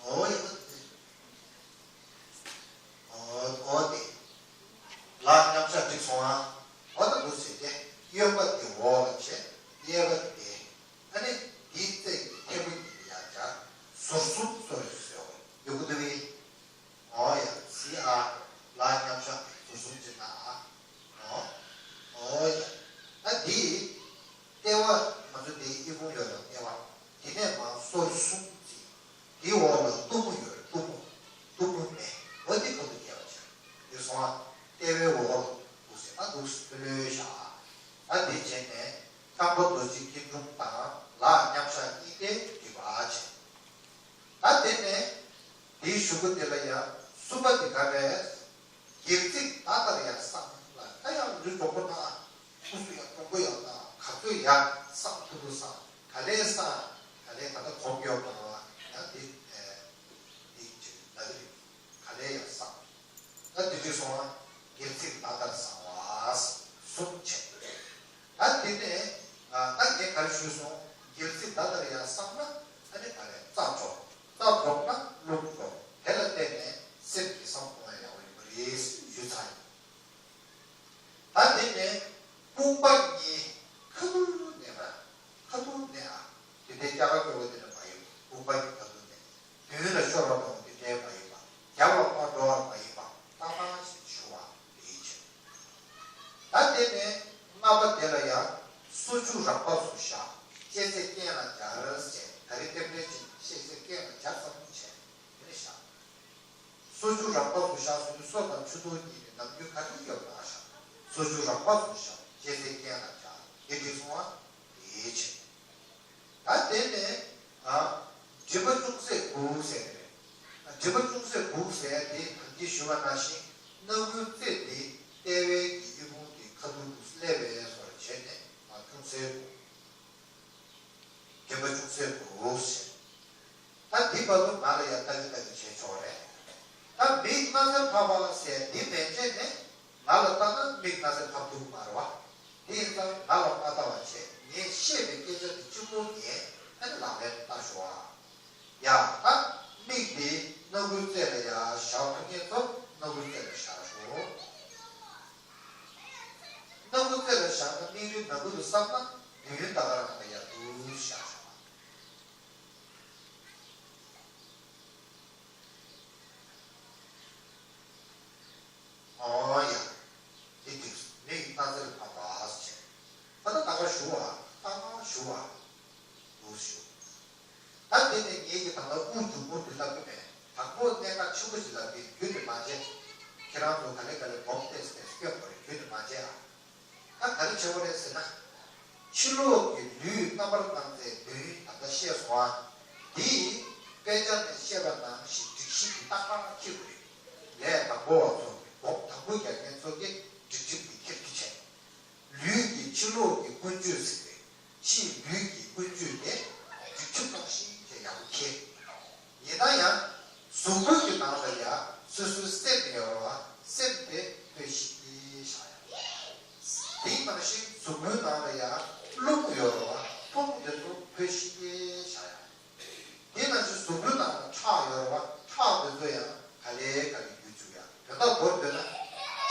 འོ་ཡིན་ད། འོ་འོ་དེ། ལག་མཉམ་བཞག་འགྲིག་སོང་ཨ། འོ་ད་འདུག་ཟེར་ཏེ་གཡོན་པ་དེ་འོག་ལ་བྱས་གཡས་པ་དེ། ཨ་ནི་དེའི་རྩེ་གི་མཐེ་བོ་གཉིས་ལ་ཡར་སྦྱར། ཟུར་གསུམ་སོར་ཟེར་བ་ཡོད་གི་འདུག་གས། འོ་ཡ་སི་ཨ། ལག་མཉམ་བཞག་ཟུར་གསུམ་ཅིག་ན་ཨ། འོ། འོ་ཡ། ད་འདི། ལྟེ་བ་ང་ཚོ་འདི་ཨི་ཁུང་ཡོད་ལ་ལྟེ་བ། དེ་ནས་མར་སོར་གསུམ་བརྩིས། དེའི་འོག་ལ་གཏུམ་མོ་ཡོད་རེད། གཏུམ་མོ། གཏུམ་མོ་མེད། འོ་འདི་ཁ་ཐུག་གྱེས་པ་བྱས། འདི་སོང་ཨ། ལྟེ་བའི་འོག་ལ་འདུག་སེ་ཨ་འདུག་སེ་ལྷོད་ལྷོད་བཞག་ཨ། ད་འདི་བྱས་ནས་རྐང་པ་རྡོ་རྗེ་སྐྱིལ་ཀྲུང་དང་ལག་མཉམ་བཞག་གཉིས་ཀའི་སྒྲིབ་པ་བྱས། ད་དེ་ནས་དེའི་གཞུག་གུ་དེ་ལ་ཡང་གསུམ་པ་དེ་ག་རེ། སྒལ་ཚིགས་མདའ་ལྟར་ཡར་བསྲང་ལ། ད་ཡང་ལུས་མགྲོན་པོ་ན་ཨ། སྐུ་གཟུགས་ཡང་མགྲོན་པོ་ཡང་ན་ག་ཚོད་ཡར་བསྲང་ཐུབ་ཐུབ་བསྲང་། ག་ལེར་བསྲང་། ག་ལེར་ད་ལྟ་གོམ་ཡོད་པ་ཡང་དེ་དེ་ཅིག་ད་དེ་ག་ལེར་ཡར་བསྲང་། ད་དེ་དུས་སོང་ཨ། སྒལ་ཚིགས་མདའ་ལྟར་བསྲང་བ་གསུམ་བྱས། ད་དེ་ནས་ད་ངས་ག་རེ་ཞུས་སོང་། སྒལ་ཚིགས་མདའ་ལྟར་ཡར་བསྲང་ན་ཨ་ནི་ག་རེ་རྩ་འགྲོ། རྩ་འགྲོ་ན་རླུང་འགྲོ། དེ་ལ་བརྟེན་ནས་སེམས་ཀྱི་བསམ་གཏོང་ཡག་པོ་ཡིན་པ་རེད་ཞུས་ཚར་ཡིན། ད་དེ་ནས་རྐང་པ་གཉིས་ཁ་ཐུག་མནན་པ། ཁ་ཐུག་མནན་ཨ། དེ་འདྲའི་སྐྱ་ཀ་སྐྱོ་བོ་དེ་འདྲ་མ་ཡིན་པ། རྐང་པ་གཉིས་ཁ་ཐུག་མནན། མདུན་ལ་ཤོར་བ་འདྲ་བོ་དེ་འདྲའི་མ་ཡིན་པ། རྒྱབ་ལ་མར་འགྲོ་བ་མ་ཡིན་པ། ཏག་ཏག་ཅིག་ཞུ་བ་དེའི་ཕྱིར། ད་དེ་ནས་ལྔ་པ་དེ་ལ་ཡང་སོར་ཆུད་རགས་པ་སུ་བཞག་ཤེས་ཚད་རྐྱེན་ལ་སྦྱར་ཟེར། ད་རེས་རྟེན་འབྲེལ་ཅན་ཤེས་ཚད་རྐྱེན་ལ་སྦྱར་ཙམ་བྱས་དེ་ནས་བཞག་སོར་ཆུད་རགས་པ་སུ་བཞག་ཟེར་དུས་སོ་དང་ཆུ་དོན་གཉིས་ནི་ནམ་རྒྱུན་ག་རེ་ཡོད་པ་བཞག་སོར་ཆུད་རགས་པ་སུ་བཞག་ཤེས་ཚད་རྐྱེན་ལ་སྦྱར། དེ་འགྲིག་སོང་ཨ། དེའི་ཕྱིར། ད་དེ་ནས་ཨ། སྒྲིབ་པ་ཅུང་ཟད་དགུ་ཟེར་རེད། སྒྲིབ་པ་ཅུང་ཟད་དགུ་ཟེར་དེ་ད་གིན་ཞུས་པ་ནང་བཞིན་སྣ་དགུའི་རྩེ་དེ་ལྟེ་བའི་གི་ཨི་ཁུང་དེ་ཁ་ཐུག་ཏུ་སླེབས་པའི་བཟོ་འདྲ་བྱས་ནས་ཨ་ཅུང་ཟད་དགུ། སྒྲིབ་པ་ཅུང་ཟད་དགུ་ཟེར། ད་འདི་བར་དུ་ང་ལ་ཡང་ལྟ་གི་ལྟ་གི་བྱས་ཆོག་རེད། ད་མིག་སྣ་སེར་ཕབ་པ་ཟེར་འདི་མན་ཆད་ནས་ང་ལ་ལྟ་ན་མིག་སྣ་སེར་ཕབ་ཐུབ་ཀྱི་མ་རེད་བ། དེ་ཡིན་ཙང་ང་ལ་མ་ལྟ་བ་བྱས། ངས་བཤད་པའི་སྐད་ཆ་འདི་གཅིག་པོ་ངས་ཨ་ནི་ལག་ལེན་བསྟར་ཤོག་ཨ། ཡ་ད་མིག་འདི་སྣ་དགུའི་རྩེ་ལ་ཡར་བཞག་ཐུབ་མཁན་ཚོ་སྣ་དགུའི་རྩེ་ལ་བཞག་ཤོག་ཡུལ་ནང་ཁུལ་དུ་བསམ་ན་དུས་ཡུན་ད་ག་རང་ལ་ཡར་འདུག་བཞག་བཞག་པ། ཨོ་ཡ། དེ་དུས་མི་ཡི་རྟགས་རྩེར་བབས་པ་ཟེར། ད་ལྟ་ད་ག་ཞུ་བ། ད་ག་ཞུ་བ། འདུག་ཞུ། ད་དེ་ནས་ངེད་ཀྱིས་ད་ལྟ་དབུགས་འབྱུང་པོ་འདི་ལབ་ཀྱི་མེད། དང་པོ་གནད་འགག་ཆེན་པོ་ཞིག་ལབ་ཀྱི་རྒྱུན་དུ་མ་བྱས། ཁྱེད་རང་ཚོ་ག་ལེ་ག་ལེ་སྒོམ་ཏེ་སྐྱོན་དགོས་རེད། རྒྱུན་དུ་མ་བྱས་ཨ། ད་ག་རེ་བྱེད་དགོས་རེད་ཟེར་ན། ཕྱི་ལོགས་ཀྱི་ལུས་རྣམ་པར་སྣང་མཛད་དོན་ད་ལྟ་བཤད་སོང་ཨ། འདི་དཔེ་ཆ་ནས་བཤད་པ་ནང་བཞིན་སྒྲིག་གཞི་འདི་ཏག་ཏག་འཁྱེར་དགོས་རེད། ལས་དང་པོ་བ་ཚོ་གི་སྒོམ་དང་པོ་རྒྱག་མཁན་ཚོ་གིས་སྒྲིག་ཁྲིམས་འདི་འཁྱེར་རྒྱུ་བྱས། ལུས་ཀྱི་ཕྱི་ལོགས་ཀྱི་ཀུན་སྤྱོད་ཟེར་ཏེ། ཕྱིའི་ལུས་ཀྱི་ཀུན་སྤྱོད་དེ་སྒྲིག་ཁྲིམས་ནང་བཞིན་དེ་ཡག་པོ་འཁྱེར། ཡིན་ན་ཡང་། གཟུགས་པོ་གི་ནང་ལ་ཡང་སོ་སོའི་སེམས་ཡོད་རེད་བ། སེམས་དེ་ལྷོད་ཤིག་གེ་བཞག་ཡ། དེའི་ནང་བཞིན་གཟུགས་པོའི་ནང་ལ་ཡང་རླུང་ཡོད་རེད་བ། རླུང་དེ་ཚོ་ལྷོད་ཤིག་གེ་བཞག་ཡ། དེ་ནང་བཞིན་གཟུགས་པོའི་ནང་ལ་ཁྲག་ཡོད་རེད་བ། ཁྲག་དེ་ཚོ་ཡང་ག་ལེ་ག་ལེ་རྒྱུ་བཅུག་ཡ། དོན་དག་མདོར་བསྡུས་ན།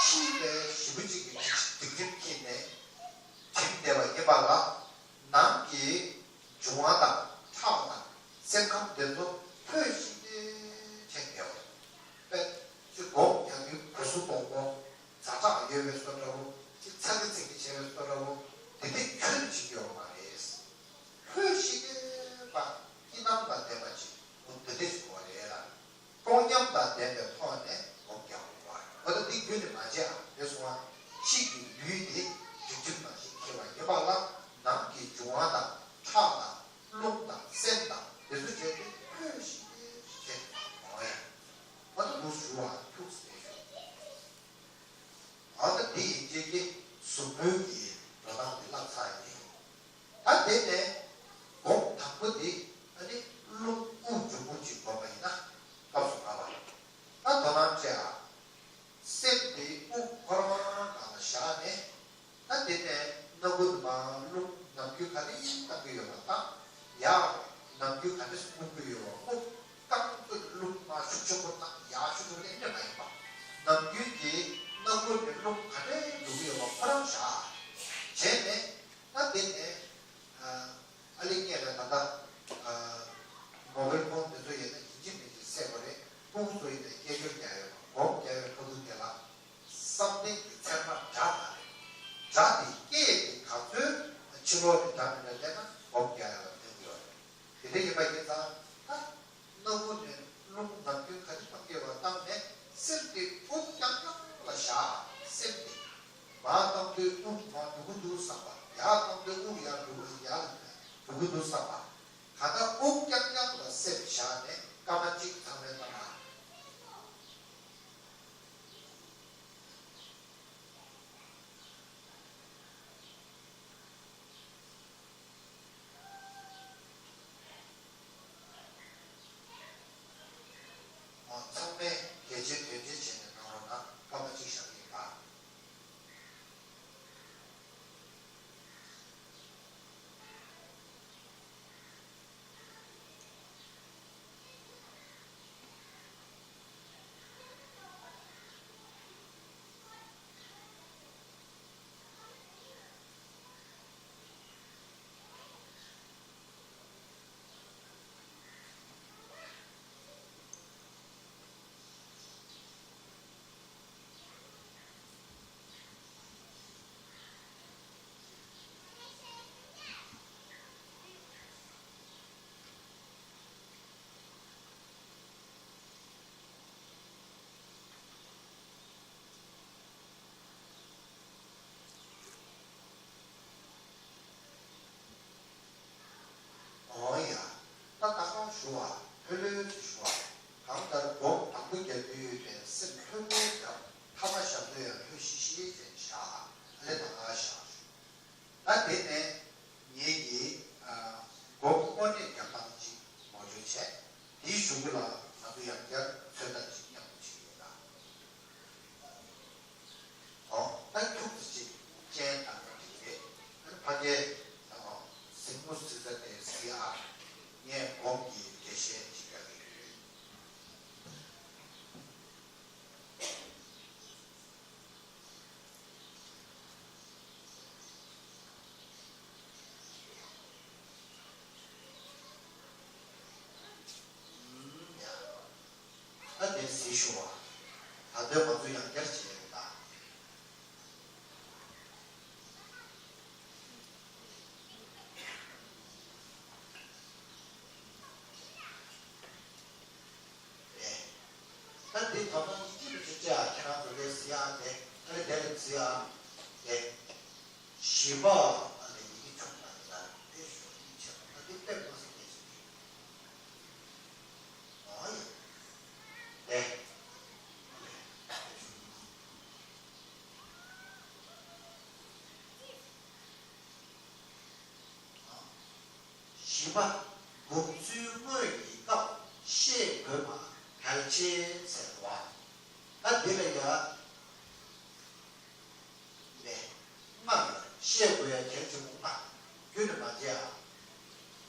ཕྱིའི་ལས་ཞེ་པོ་ཅིག་གི་སྒྲིག་ཁྲིམས་འཁྱེར་ནས་བྲིམ་བསྡད་པ་ཡིན་པ་ལ། ནང་གི་འབྱུང་བ་དང་ཁྲག་དང་སེམས་ཁམས་དེ་ཚོ་ལྷོད་ཤིག་གེ་བྱས་བསྡད་པ། དཔེ་ཅིག་སྒོམ་རྒྱག་དུས་གུ་སུ་སྒོམ་སྒོམ། ཛ་དྲག་ཡོད་པའི་བཟོ་འདྲ་བོ། ཅིག་ཚ་གི་ཚིག་གི་བྱས་པའི་བཟོ་འདྲ་བོ། དེ་འདྲའི་ཁྱོན་ནས་བྱེད་ཀྱི་ཡོད་མ་རེད། ལྷོད་ཤིག་གེ་བ། སྐྱིད་སྣང་དང་ལྡན་པ་ཅིག་འོ་དེ་འདྲ་ཞིག་དགོས་པ་རེད་ལ། སྤོང་ཉམས་དང་ལྡན་པའི་ཐོག་ནས་སྒོམ་རྒྱག་དགོས་པ་རེད། འོ་ད་འདི་རྒྱུན་ནས་མ་བྱས་ཨ། དེ་སོང་བ། ཕྱི་གི་ལུས་དེ་སྒྲིག་ཁྲིམས་ནང་བཞིན་འཁྱེར་བ་ཡིན་པ་ལ། ནང་གི་འབྱུང་བ་དང་ཁྲག་དང་རླུང་དང་སེམས་དང་དེ་ཚོ་བྱས་ཏེ་ལྷོད་ཤིག་གེ་བྱས་ཏེ་འོ་ཡ། འོ་ད་འདུག་ཞུ་བ་ཐུགས་སུ་ཆུད། ཨ་ད་འདི་ཡིན་གཅིག་གི་གཟུགས་པོའི་གི་འགྲོ་སྟངས་དེ་བསླབ་ཚར་ཡིན། ད་དེ་ནས་སྒོམ་དང་པོ་དེ་ཨ་ནི་རླུང་དབུགས་འབྱུང་པོ་གཅིག་སྒོམ་པ་ཡིན་ན་སྐབས་སུ་བབ་པ། ད་དོ་སྣང་བྱས་ཨ། སེམས་དེ་དབུགས་ཁོ་རང་ནང་ལ་བཞག་ནས། ད་དེ་ནས་སྣ་ཁུག་ནང་རླུང་ནམ་རྒྱུན་ག་རེ་བཏང་གི་ཡོད་པ་དང་། ཡར་ནམ་རྒྱུན་ག་འདྲས་སེ་སྤུངས་ཀྱི་ཡོད་པ། དབུགས་རྐང་ཚོད་རླུང་མར་ཤུགས་ཆེན་པོ་བཏང་ཡར་ཤུགས་ཆེན་པོ་བཏང་ནས་མ་ཡིན་པ། ནམ་རྒྱུན་གྱི་སྣ་ཁུག་ནས་རླུང་ག་འདྲས་འགྲོ་གི་ཡོད་པ་ཁོ་རང་བཞག་བྱས་ནས། ད་དེ་ནས་ཨ་ལེ་ངས་ལ་ད་ལྟ་མོ་བེལ་ཕོན་དེ་ཚོ་ཡིན་ན་ཡིན་གཅིག་མིན་གཅིག་བསད་དགོས་རེད། ཕྲུ་གུ་ཚོ་ཡིན་ན་སྐད་ཅོར་རྒྱག་ཡོད་པ། སྒོམ་རྒྱག་ཡོད་ཕྲུ་གུ་དེ་ལ། བསམ་གཏན་གྱི་ཚེར་མ་སྒྲ་དང་། སྒྲ་དེ་སྐད་དེ་ག་ཚོད་ཕྱི་ལོགས་ནས་སྒྲ་མི་འདྲ་སླེབས་ན་སྒོམ་རྒྱག་ཡག་ལ་ཕན་གྱི་ཡོད་རེད། དེ་འདྲ་ཡིན་པ་ཡིན་ཙང་ད་སྣ་ཁུག་ནས་རླུང་ནམ་རྒྱུན་ག་ཚོད་བཏང་གི་ཡོད་པ་བཏང་ནས་སེམས་དེ་དབུགས་རྐྱང་རྐྱང་ལ་བཞག་སེམས་དེ་མར་བཏང་དུས་དབུགས་མར་འགྲོ་གི་འདུག་བསམ་པ། ཡར་བཏང་དུས་དབུགས་ཡར་འགྲོ་གི་ཡར་འགྲོ་གི་འདུག་བསམ་པ། གང་ལྟར་དབུགས་རྐྱང་རྐྱང་ལ་སེམས་བཞག་ནས་སྐར་མ་གཅིག་ཚང་མས་བཏང་ན། ཚང་མས་གལ་ཆེ་དོན་ཆེ་བྱས་ནས་གནང་རོགས་གནང་། སྐར་མ་གཅིག་བཞག་གི་ཡིན་པ། དེ་ལ་བརྩི་ཨ། དེ། བཞི་པ་ཨ་ནི་ཡི་གེ་ཆུང་ལ་ཡ་དེ་ཞོག་ཡིག་ཆེ་བ་ན་དེ་དཔེ་མ་སྲིད་ཀྱི་ཞིག་རེད། ཨ་ཡ། དེ། བཞི་པ། དགོངས་ཚུལ་དངོས་ཀྱི་སྐབས་ཤེས་དགོས་པ་གལ་ཆེ་ཟེར་བ། ད་འདི་ལ་ཡ། ལས། ལྔ་ཡོད་རེད། ཤེས་དགོས་ཡ་གལ་ཆེན་པོ་ལྔ། རྒྱུན་ནས་མ་བརྗེད་ཨ།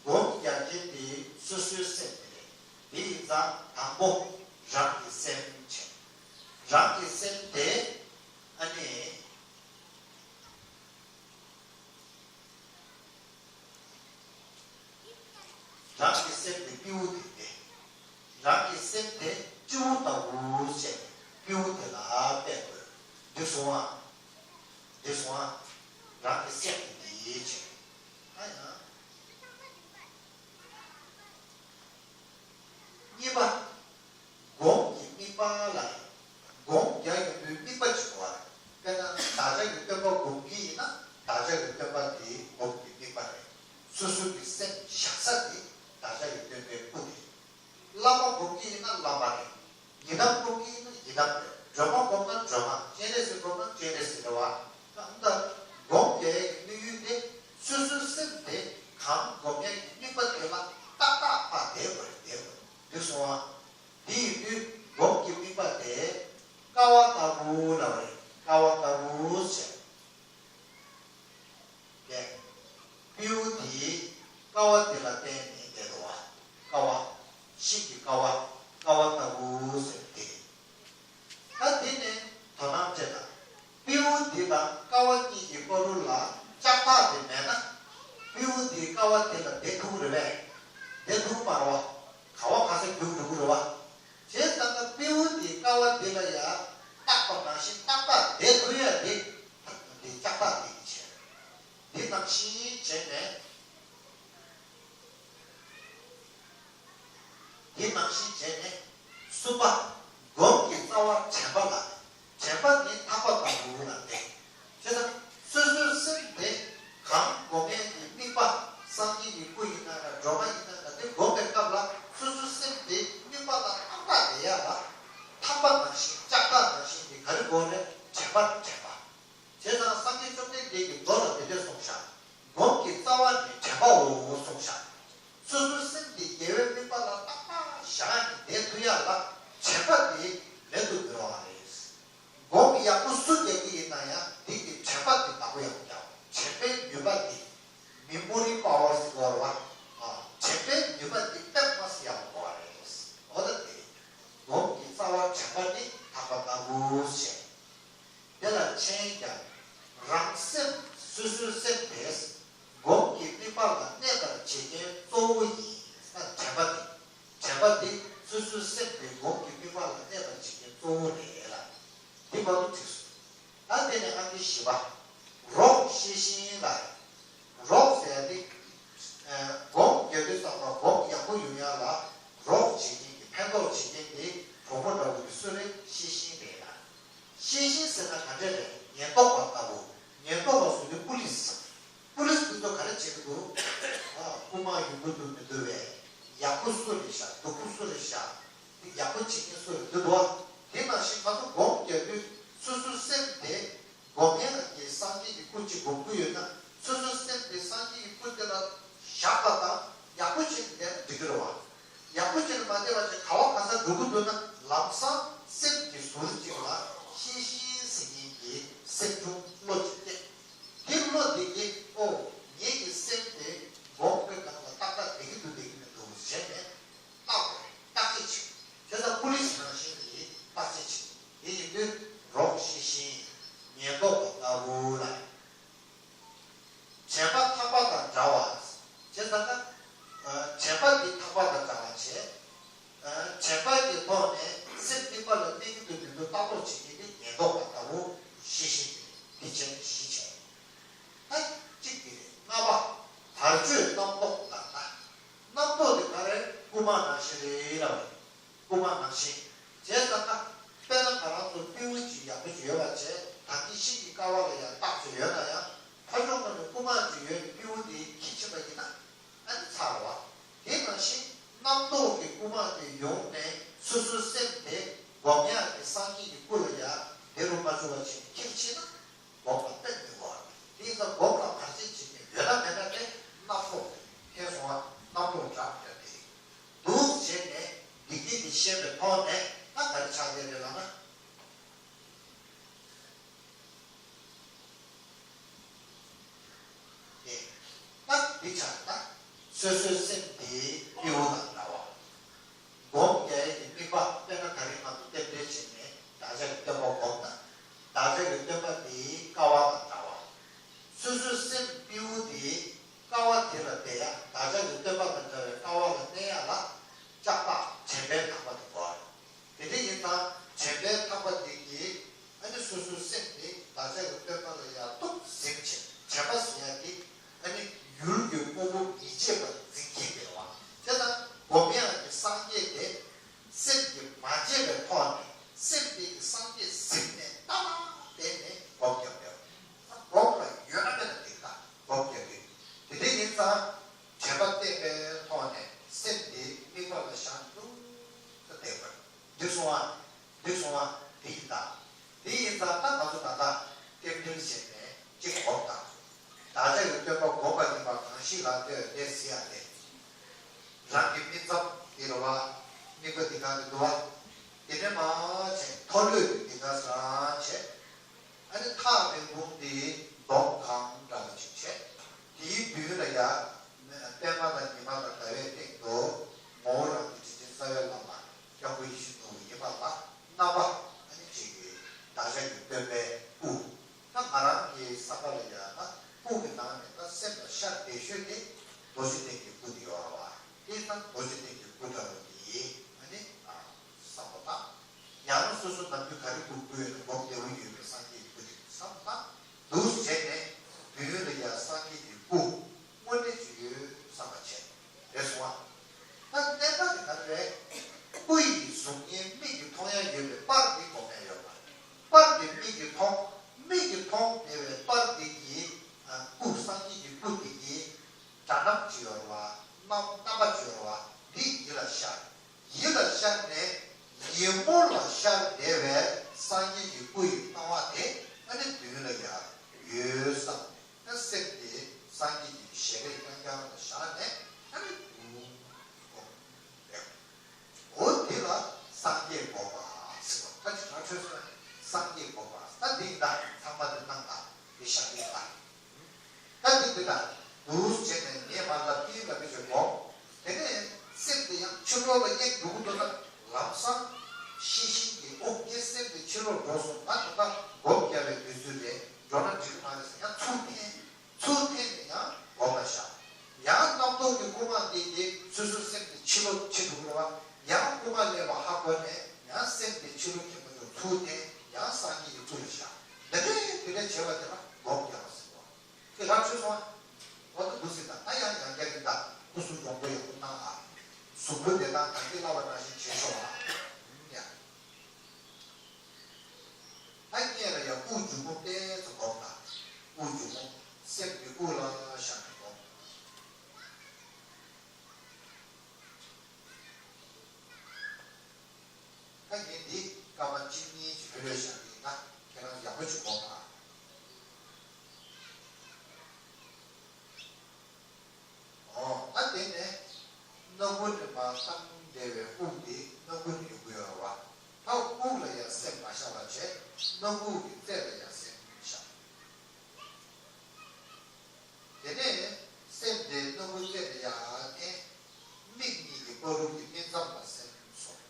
སྒོམ་རྒྱག་མཁན་དེ་སོ་སོའི་སེམས་དེ་རེད། དེ་ཡིན་ཙང་དང་པོ་རང་གི་སེམས་བྱས། རང་གི་སེམས་དེ་ཨ་ནི། རང་གི་སེམས་དེ་སྤྲེའུ་དེ་སྟེ། རང་གི་སེམས་དེ་སྤྲེའུ་ལྟ་བུ་བྱས་ནས་སྤྲེའུ་དེ་ལ་བལྟ་དགོས། འགྲིག་སོང་ཨ། འགྲིག་སོང་ཨ། རང་གི་སེམས་དེ་དེ་བྱས། ཨ་ཡ། གཉིས་པ། སྒོམ་གྱི་དམིགས་པ་ལ་ཡང་། སྒོམ་རྒྱག་ཡོང་དུས་དམིགས་པ་ཅིག་དགོས་པ་རེད། དཔེར་ན་བདག་ཅག་གི་སྟོན་པ་སྒོམ་གྱི་ཡིན་ན་བདག་ཅག་གི་སྟོན་པ་དེ་སྒོམ་གྱི་དམིགས་པ་རེད། སོ་སོ་གི་སེམས་བཞག་ས་དེ་བདག་ཅག་གི་སྟོན་པའི་སྐུ་དེ་རེད། བླ་མ་སྒོམ་གྱི་ཡིན་ན་བླ་མ་རེད། ཡི་དམ་སྒོམ་གྱི་ཡིན་ན་ཡི་དམ་རེད། སྒྲོལ་མ་སྒོམ་ན་སྒྲོལ་མ། སྤྱན་རས་གཟིགས་སྒོམ་ན་སྤྱན་རས་གཟིགས་རེད་བ། ད་སྒོམ་རྒྱག་ཡག་གི་དམིགས་ཡུལ་དེ་སོ་སོའི་སེམས་དེ་གང་སྒོམ་ཡག་གི་དམིགས་པ་དེ་ལ་ཏག་ཏག་ཕར་བསྡད་དགོས་རེད། བསྡད་དགོས་རེད། འགྲིག་སོང་ཨ། དེ་ཡིན་དུས་སྒོམ་གྱི་དམིགས་པ་དེ་ཀ་བ་ལྟ་བུ་ལབ་པ་རེད། ཀ་བ་ལྟ་བུ་ཟེར། ལས། སྤྲེའུ་དེས་ཀ་བ་དེ་ལ་བརྟེན་ནས་བསྡད་འདུག་བ། ཀ་བ། ཤིང་གི་ཀ་བ། ཀ་བ་ལྟ་བུ་ཟེར་དེ། ད་དེ་ནས་དོ་སྣང་བྱས་ན། སྤྲེའུ་འདི་དང་ཀ་བ་གཉིས་ཀྱི་བར་དུ་ལ་ལྕགས་ཐག་དེ་མེད་ན། སྤྲེའུ་འདིས་ཀ་བ་དེ་ལ་བསྡད་ཐུབ་ཀྱི་རེད་པས། བསྡད་ཐུབ་ཀྱི་མ་རེད་བ། ག་བ་ག་ས་རྒྱུག་འགྲོ་གི་རེད་བ། བྱས་ཙང་ན་སྤྲེའུ་འདིས་ཀ་བ་འདི་ལ་ཡ་བཏགས་པ་ནང་བཞིན་ཏག་ཏག་བསྡད་ཐུབ་ཡ་དེ། འདི་ལྕགས་ཐག་འདི་གིས་བྱས། འདི་ནང་བཞིན་བྱས་ནས། འདི་ནང་བཞིན་བྱས་ནས། གསུམ་པ། སྒོམ་གྱི་རྩ་བ་དྲན་པ་ལ། དྲན་པ་ནི་ཐག་པ་ལྟ་བུ་ལ་བརྟེན། བྱས་ཙང་སོ་སོའི་སེམས་དེ་གང་སྒོམ་ཡས་ཀྱི་དམིགས་པ། སངས་རྒྱས་ཀྱི་སྐུ་ཡིན་ན་འདྲ། སྒྲོལ་མ་ཡིན་ན་འདྲ། དེ་སྒོམ་པའི་སྐབས་ལ་སོ་སོའི་སེམས་དེ་དམིགས་པ་ལ་ཏག་ཏག་བསྡད་ཡ་ལ། ཐག་པ་ནང་བཞིན་ལྕགས་ཐག་ནང་བཞིན་གྱི་ག་རེ་དགོས་རེད། དྲན་པ་དྲན་པ། བྱས་ཙང་སངས་རྒྱས་བཅོམ་ལྡན་འདས་ཀྱིས་མདོ་ལ་དེ་འདྲས་གསུངས་ཤག་སྒོམ་གྱི་རྩ་བ་ནི་དྲན་པའོ་གསུངས་ཤག་སོ་སོའི་སེམས་དེ་དགེ་བའི་དམིགས་པ་ལ་ཏག་ཏག་བཞག་ནས་བསྡད་ཐུབ་ཡ་ལ་དྲན་པ་དེ་མེད་དུ་མི་རུང་བ་རེད། སྒོམ་ཡག་པོ་སུ་རྒྱག་གི་ཡིན་ན་ཡང་དེ་གི་དྲན་པ་དེ་བདག་པོ་ཡག་པོ་རྒྱག་དྲན་པའི་ནུས་པ་དེ། མི་མོ་རི་པ་ཝར་ཟེར་བ་རེད་བ། དྲན་པའི་ནུས་པ་དེ་དཔེ་མ་སྲིད་ཡག་པོ་དགོས་པ་རེད། འོ་ད་དེ་སྒོམ་གྱི་རྩ་བ་དྲན་པ་ནི་ཐག་པ་ལྟ་བུ་ཞེས། དེ་ལ་མཆན་ཀྱང་། རང་སེམས། སོ་སོའི་སེམས་དེ་སྒོམ་གྱི་དམིགས་པ་ལ་གནས་པར་བྱེད་མཁན་གཙོ་བོ་ཡིན། ད་དྲན་པ་དེ། དྲན་པ་དེ་སོ་སོའི་སེམས་དེ་སྒོམ་གྱི་དམིགས་པ་ལ་གནས་པར་བྱེད་མཁན་གཙོ་བོ་རེད་ལ། འདི་མ་གཏོགས་འགྲིག་སོང་། ད་དེ་ནས་ཨང་ཀི་བཞི་པ། རོགས་ཤེས་བཞིན་ལ། རོགས་ཟེར་ཡ་དེ། ཨ། སྒོམ་རྒྱག་དུས་ཙམ་པ་སྒོམ་ཡག་པོ་ཡོང་ཡ་ལ་རོགས་བྱེད་མཁན་གྱི་ཕན་ཐོགས་བྱེད་མཁན་དེ་གྲོགས་པོ་འདྲ་བོ་དེ་སུ་རེད། ཤེས་བཞིན་རེད་ལ། ཤེས་བཞིན་ཟེར་ན་ག་འདྲ་རེད། ཉེན་རྟོག་པ་ལྟ་བུ། ཉེན་རྟོག་པ་ཟེར་དུས་པུ་ལིས། པུ་ལིས་དེ་ཚོ་ག་རེ་བྱེད་ཀྱི་འདུག་ཨ། རྐུ་མ་ཡོང་གི་འདུག་མི་འདུག་བས། ཡག་པོ་སུ་རེད་ཤག་སྡུག་པོ་སུ་རེད་ཤག་ཡག་པོ་བྱེད་མཁན་སུ་རེད་འདུག་བ། དེ་ནང་བཞིན་ང་ཚོ་སྒོམ་རྒྱག་དུས་སོ་སོའི་སེམས་དེ་སྒོམ་ཡག་གི་སངས་རྒྱས་ཀྱི་སྐུ་གཅིག་སྒོམ་གྱི་ཡོད་ན། སོ་སོའི་སེམས་དེ་སངས་རྒྱས་ཀྱི་སྐུ་དེ་ལ་བཞག་པ་དང་ཡག་པོ་བྱས་ནས་བསྡད་ན་འགྲིག་གི་རེད་བ། ཡག་པོ་བྱས་ནས་མ་བསྡད་པ་བྱས་ག་བ་ག་ས་འགྲོ་གི་འདུག་ན། ལམ་སང་སེམས་ཀྱི་ཟུར་གཅིག་ལ་ཤེས་བཞིན་ཟེར་མཁན་གྱི་སེམས་བྱུང་བློ་གཅིག་སྐྱེ། དེ་བློ་དེ་གིས་ཨོ། ངེད་ཀྱི་སེམས་དེ་སྒོམ་གྱི་སྒང་ལ་ཏག་ཏག་བསྡད་ཀྱི་འདུག་བསྡད་ཀྱི་མི་འདུག་ཟེར་ནས་བརྟག་དགོས་རེད། བརྟག་དཔྱད་བྱེད། དེ་ལྟར་པུ་ལིས་ནང་བཞིན་གྱི་བརྟག་དཔྱད་བྱེད། དེ་ཡིན་དུས་རོགས་ཤེས་བཞིན། ཚུགས་པ་བྱས་ནས་ཁྱེར་ཕྱིན་ན་སྒོམ་ལ་བརྟེན་མི་དགོས་པ། དེ་ཡིན་ཙང་སྒོམ་ལ་བར་ཆད་བྱེད་མཁན་ཡོད་ན་མེད་ན་དེ་རྣམ་རྟོག་ཐེ་ཚོམ་རྣམ་རྟོག་འདྲ་མི་འདྲ་དེ་འདུག་བྱས་ནས་འདི་སྐད་དེ་ཤེས་པའི་ཐོག་ནས་ད་ག་རེ་ཆགས་བསྡད་རེད་ལབ་ན། ཨེ། ད་འདི་ཆ་ད་སོ་སོའི་སེམས་དེའི་སྤྲེའུ་དང་འདྲ་བ། སྒོམ་རྒྱག་ཡས་ཀྱི་དམིགས་པ་དཔེར་ན་ག་རེ་ང་ཚོ་རྟེན་འབྲེལ་བྱས་ནས་བདག་ཅག་གི་སྟོན་པ་སྒོམ་ན། བདག་ཅག་གི་སྟོན་པ་དེའི་ཀ་བ་དང་འདྲ་བ། སོ་སོའི་སེམས་སྤྲེའུ་དེའི་ཀ་བ་དེ་ལ་བསྡད་ཡ། བདག་ཅག་གི་སྟོན་པ་དང་འདྲ་བའི་ཀ་བ་ལ་གནས་ཡ་ལ་ལྕགས་ཐག་དྲན་པའི་ཐག་པ་དེ་དགོས། དེ་འདྲ་ཡིན་ཙང་དྲན་པའི་ཐག་པ་དེ་གིས་ཨ་ནི་སོ་སོའི་སེམས་དེ་བདག་ཅག་གི་སྟོན་པ་ལ་ཡར་གཏུགས་ཟིན་བྱས། དྲན་པ་ཟེར་ཡ་དེ་ཨ་ནི་ཡུལ་གྱི་དངོས་པོ་མི་བརྗེད་པར་འཛིན་མཁན་དེ་རེད་བ། དེ་ལྟར་སྒོམ་ཡག་གི་སངས་རྒྱས་དེ་སེམས་ཀྱིས་མ་བརྗེད་པའི་ཐོག་ནས་སེམས་དེ་གིས་སངས་རྒྱས་ཟིན་ནས་ལྟ་བ་བསྟེན་ནས་སྒོམ་རྒྱབ་ཡོད། སྒོམ་ལ་ཡོད་ན་མེད་ན་དེ་ལྟ་སྒོམ་རྒྱབ་ཡོད། དེ་འདྲ་ཡིན་ཙང་། དྲན་པ་བསྟེན་པའི་ཐོག་ནས་སེམས་དེ་དམིགས་པ་ལ་བཞག་འདུག་ཏུ་བསྡད་པར། འགྲིག་སོང་ཨ། འགྲིག་སོང་ཨ། དེ་ཡིན་ད། དེ་ཡིན་ཙང་ད་ང་ཚོ་ད་ལྟ་རྟེན་འབྲེལ་བྱས་ནས་གཅིག་སྒོམ་དང་། བདག་ཅག་གི་སྟོན་པ་སྒོམ་པ་ཡིན་པ་གང་ཞིག་ལ་ལྟོས་ཏེ་ཟེར་ཡ་དེ། རང་གི་སྨིན་མཚམས་འདི་རེད་བ། དམིགས་པ་འདི་ག་ནས་འདུག་བ། དེ་ནས་མ་བྱས་མཐོ་ལོས་འདི་ག་སང་བྱས། ཨ་ནི་ཐག་རིང་པོ་འདི་འདོམ་གང་འདྲ་བ་ཅིག་བྱས། དེའི་མདུན་ལ་ཡ། པདྨ་དང་ཉི་མ་དང་ཟླ་བའི་སྟེང་དུ། ངོ་བོ་རང་གི་དྲིན་ཅན་རྩ་བའི་བླ་མ་སྐྱབས་མགོན་ཡིད་བཞིན་ནོར་བུ་ཡིན་པ་ལ་བསྣམས་པ་ཨ་ནི་ཅིག་གིས་བདག་ཅག་གི་སྟོན་པའི་སྐུ། ད་ང་རང་གི་བསམ་པ་ལ་ཡ་ན་སྐུ་གི་ནང་ནས་ད་སེམས་ལ་ཤར་བདེ་ཤོས་དེ་རྡོ་རྗེ་གདན་གྱི་སྐུ་དེ་ཡོད་རེད་བ། དེ་ད་རྡོ་རྗེ་གདན་གྱི་སྐུ་འདྲ་བོ་དེ་ཨ་ནི་བསམ་བློ་བཏང་། ཡང་ན་སོ་སོ་ནམ་རྒྱུན་ག་རེ་སྒུག་དགོས་ཡོད་ན་སྒོམ་བདེ་བོ་ཡོད་པའི་སངས་རྒྱས་ཀྱི་སྐུ་དེ་བསམ་བློ་བཏང་། འདུག་བྱས་ནས་མདུན་ལ་ཡ་སངས་རྒྱས་ཀྱི་སྐུ་དངོས་གནས་ཅིག་ཡོད་བསམ་པ་བྱས། རེད་སོང་ཨ། ད་གནད་འགག་དེ་ག་རེ་རེད། སྐུ་ཡི་གཟུགས་བརྙན་མིག་གིས་མཐོང་ཡ་ཡོད་པའི་པར་འདི་སྒོམ་ཡ་ཡོད་པ། པར་འདི་མིག་གིས་མཐོང་། མིག་གིས་མཐོང་བསྡད་པའི་པར་འདི་ཡི་སྐུ་སངས་རྒྱས་ཀྱི་སྐུ་འདི་ཡི་སྒྲ་རྣམ་ཅིག་ཡོད་རེད་བ། རྣམ་རྣམ་པ་ཅིག་ཡོད་རེད་བ། འདི་ཡིད་ལ་ཤར། ཡིད་ལ་ཤར་ནས་ཉིན་མོ་ལ་ཤར་བསྡད་པའི་སངས་རྒྱས་ཀྱི་སྐུ་ཡི་སྣང་བ་དེ་ཨ་ནི་མདུན་ལ་ཡར་ཡོད་བསམ་ནས་ད་སེམས་དེ་སངས་རྒྱས་ཀྱི་ཞལ་རས་རྐྱང་རྐྱང་ལ་བཞག་ནས་ཨ་ནི་འདུག་སྒོམ་རེད། འོ་དེ་ལ་སངས་རྒྱས་སྒོམ་པ་ཟེར་བ་ད་ཅི་རང་ཆོས་སོང་། སངས་རྒྱས་སྒོམ་པ་ད་འདི་ཡིན་ད་ཚང་མ་དེ་སྣང་ད་དེ་བཞག་གི་ད། ད་འདི་འདི་ལྟར་འདུག་བྱས་ནས་ངས་མར་ལབ་ཀྱིན་ལབ་ཀྱིན་བྱས་སྒོམ། དེ་ནས་སེམས་དེ་ཡང་ཕྱི་ལོགས་ལ་གཡེང་འགྲོ་གི་འདུག་ན་ལམ་སང་ཤེས་བཞིན་གྱིས་ཨོ་ངའི་སེམས་དེ་ཕྱི་ལོགས་འགྲོ་སོང་། ང་ད་ལྟ་སྒོམ་རྒྱག་པའི་དུས་ཚོད་རེད། འགྲོ་ན་འགྲིག་གི་མ་རེད་ཟེར་ཡང་ཚུར་འཐེན། ཚུར་འཐེན་ནས་ཡང་སྒོམ་ལ་བཞག་ཡང་རྣམ་རྟོག་གི་སྐུལ་མ་དེ་གིས་སོ་སོའི་སེམས་དེ་ཕྱི་ལོགས་ཕྱིར་འགྲོ་གི་རེད་བ། ཡང་སྐུལ་མ་སླེབས་པ་ཧ་གོ་ནས་ཡང་སེམས་དེ་ཕྱི་ལོགས་ཁྱེར་མ་འགྲོ་ཚུར་འཐེན་ཡང་སངས་རྒྱས་ཀྱི་སྐུ་ལ་བཞག་འདི་འདྲའི་དེ་འདྲའི་བྱེད་པ་དེ་ལ་སྒོམ་རྒྱག་པ་ཟེར་བ། དེ་རང་ཆོས་སོང་ཨ། འོ་ད་འདུག་ཟེར་ད་ད་ཡང་ཡང་བསྐྱར་ཡིན་ད་སྐུ་གསུང་སྦྱོང་པོ་ཡག་པོ་གནང་ཨ། གཟུགས་པོ་བདེ་ཐང་གང་གི་བསླབ་པ་ནང་བཞིན་བྱེད་ཤོག་ཨ། ཡ། ད་སྔོན་ལ་ཡང་དབུགས་འབྱུང་པོ་ཏོག་ཙམ་སྒོམ་དང་། དབུགས་འབྱུང་པོ་སེམས་ཀྱི་དབུགས་ལ་བཞག་ནས་སྒོམ། ད་ངས་འདི་སྐར་མ་གཅིག་གཉིས་ཀྱི་བེད་སྤྱོད་བཞག་གི་ཡིན་ན་ཁྱེད་རང་ཡག་པོ་ཅིག་གོ་དང་། ཨོ་ད་དེ་ནས་སྣ་ཁུག་ནས་མར་བཏང་བསྡད་པའི་དབུགས་འདི་སྣ་ཁུག་ནས་ཡོང་གི་ཡོད་རེད་བ། ད་དབུགས་ལ་ཡང་སེམས་མ་བཞག་པ་བྱས་སྣ་ཁུག་གི་རྩེ་ལ་ཡང་སེམས་བཞག་དེ་ནས་སེམས་དེ་སྣ་ཁུག་རྩེ་ནས་ཡར་འཐེན། མིག་གཉིས་ཀྱི་བར་དུ་གི་སྨིན་མཚམས་ལ་སེམས་སོང་།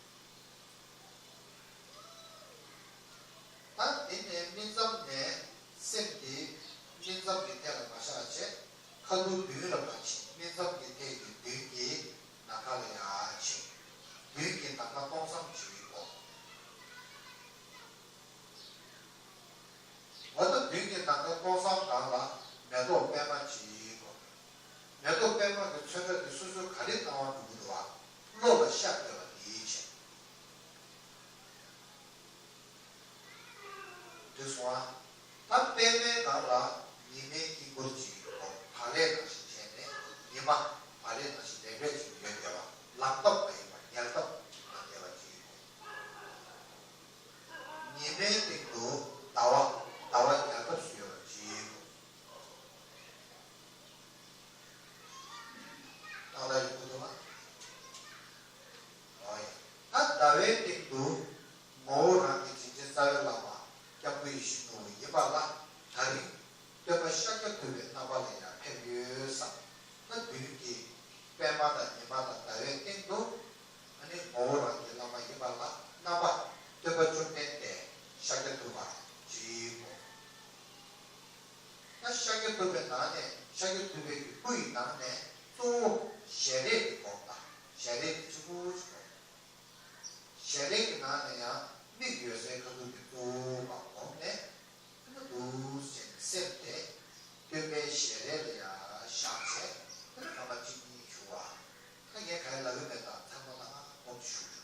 ད་དེ་ནས་སྨིན་མཚམས་ནས་སེམས་དེ་སྨིན་མཚམས་ཀྱི་ཐད་ལ་མ་བཞག་བྱས་ཁ་ཐུག་མདུན་ལ་མ་ཕྱིན། སྨིན་མཚམས་ཀྱི་ཐད་ཀྱི་མདུན་གྱི་ནམ་མཁའ་ལ་ཡར་ཕྱིན། མདུན་གྱི་ནམ་མཁའ་སྟོང་སང་ཅིག་ཡོད་དོ། འོ་ད་མདུན་གྱི་ནམ་མཁའ་སྟོང་སང་སྒང་ལ་མེ་ཏོག་པད་མ་ཅིག་གོ། མེ་ཏོག་པད་མ་གི་ཚོན་ཁྲ་དེ་སོ་སོའི་ག་རེ་སྣང་བ་འགྲོ་གི་འདུག་བ། བློ་ལ་ཤར་བསྡད་པ་དེའི་ཕྱིར། འགྲིག་སོང་ཨ། ད་པད་མའི་ནང་ལ་ཉི་མའི་དཀྱིལ་འཁོར་ཅིག་གོ། བག་ལེབ་ནང་བཞིན་བྱས་ནས་ཉི་མ་བག་ལེབ་ནང་བཞིན་ལེབ་ལེབ་ཅིག་ཡོད་བསྡད་པ། ལག་ཐབས་མ་ཡིན་པ་ཉལ་ཐབས་ལ་བསྡད་པ་ཅིག་གོ། ཉི་མའི་སྟེང་དུ་ཟླ་བ་ བྱུང་བ་ཡིན་པ་ལ། ད་རིང་སྟོན་པ་ཤཱཀྱ་ཐུབ་པའི་རྣམ་པ་ལ་ཡང་ཕེབས་ཡོད་བསམ་ན། མདུན་གྱི་པདྨ་དང་ཉི་མ་དང་ཟླ་བའི་སྟེང་དུ། ཨ་ནི་ངོ་བོ་རང་གི་བླ་མ་ཡིན་པ་ལ། རྣམ་པ་སྟོན་པ་བཅོམ་ལྡན་འདས་ཤཱཀྱ་ཐུབ་པ་ཅིག་གོ། ད་ཤཱཀྱ་ཐུབ་པའི་ནང་ནས། ཤཱཀྱ་ཐུབ་པའི་གི་སྐུ་ཡི་ནང་ནས་གཙོ་བོ་ཞལ་རས་དེ་བསྒོམ་པ། ཞལ་རས་དེ་ཆེན་པོ་ཞིག་བསྒོམ། ཞལ་རས་ཀྱི་ནང་ནས་ཡང་མིག་ཡོད་སའི་ཁ་ཐུག་གི་གཙོ་བོ་བསྒོམས་ནས། ཨ་ནི་འདུག་སེ་བྱས་ནས་སེམས་དེ་སྟོན་པའི་ཞལ་རས་ལ་ཡང་བཞག་བྱས། ཨ་ནི་རྐང་པ་གཅིག་གཉིས་བཞུགས་པ། ད་ངས་ག་རེ་ལབ་ཀྱི་མེད་དང་། ཚང་མ་ལ་སྒོམ་ཞུ།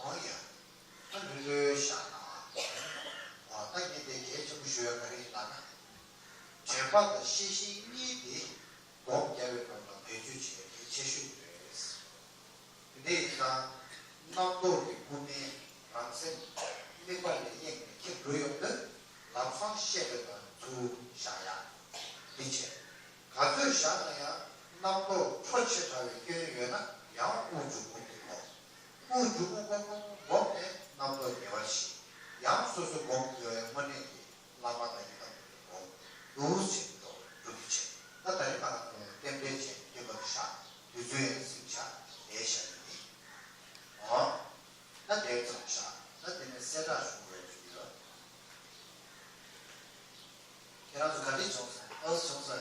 འོ་ཡ། ད་ལྷོད་ལྷོད་བཞག་ན། འོ་ད་ངས་དེ་གལ་ཆེན་པོ་ཞུ་ཡ་ག་རེ་ཡིན་ལབ་ན། དྲན་པ་དང་ཤེས་བཞིན་གཉིས་དེ་སྒོམ་རྒྱག་པའི་སྐབས་ལ་བེད་སྤྱོད་བྱེད་ཡ་གལ་ཆེ་ཤོས་དེ་རེད། དེ་འདྲ་ཡིན་ཙང་། རྣམ་རྟོག་གི་སྐུལ་མས་རང་སེམས་དམིགས་པ་ལས་གཡེངས་ནས་ཁྱེར་འགྲོ་ཡོང་དུས། ལམ་སང་བཤད་པའི་ནང་ཚུར་བཞག་ཡ། འདི་བྱས། ག་ཚོད་བཞག་ན་ཡང་རྣམ་རྟོག་འཕྲོ་ཆེ་དྲགས་པའི་སྐྱོན་ཡོད་ན། ཡང་དབུགས་འཇུག་སྒོམ་དེ་སྒོམ། དབུགས་འཇུག་སྒོམ་སྒོམ་སྒོམ་སྒོམ་ནས་རྣམ་རྟོག་ཉེ་བར་ཞི། ཡང་སོ་སོ་སྒོམ་དགོས་པའི་དངོས་གནས་ཀྱི་བླ་མ་དང་ཡི་དམ་དེ་སྒོམ། འདུག་སེ་འགྲོ་འགྲོ་རྒྱུ་བྱས། ད་ད་རེས་ང་ཚོ་རྟེན་འབྲེལ་བྱས་ནས་སྐྱེ་བ་བཞག་དུས་ཚོད་ཡིན།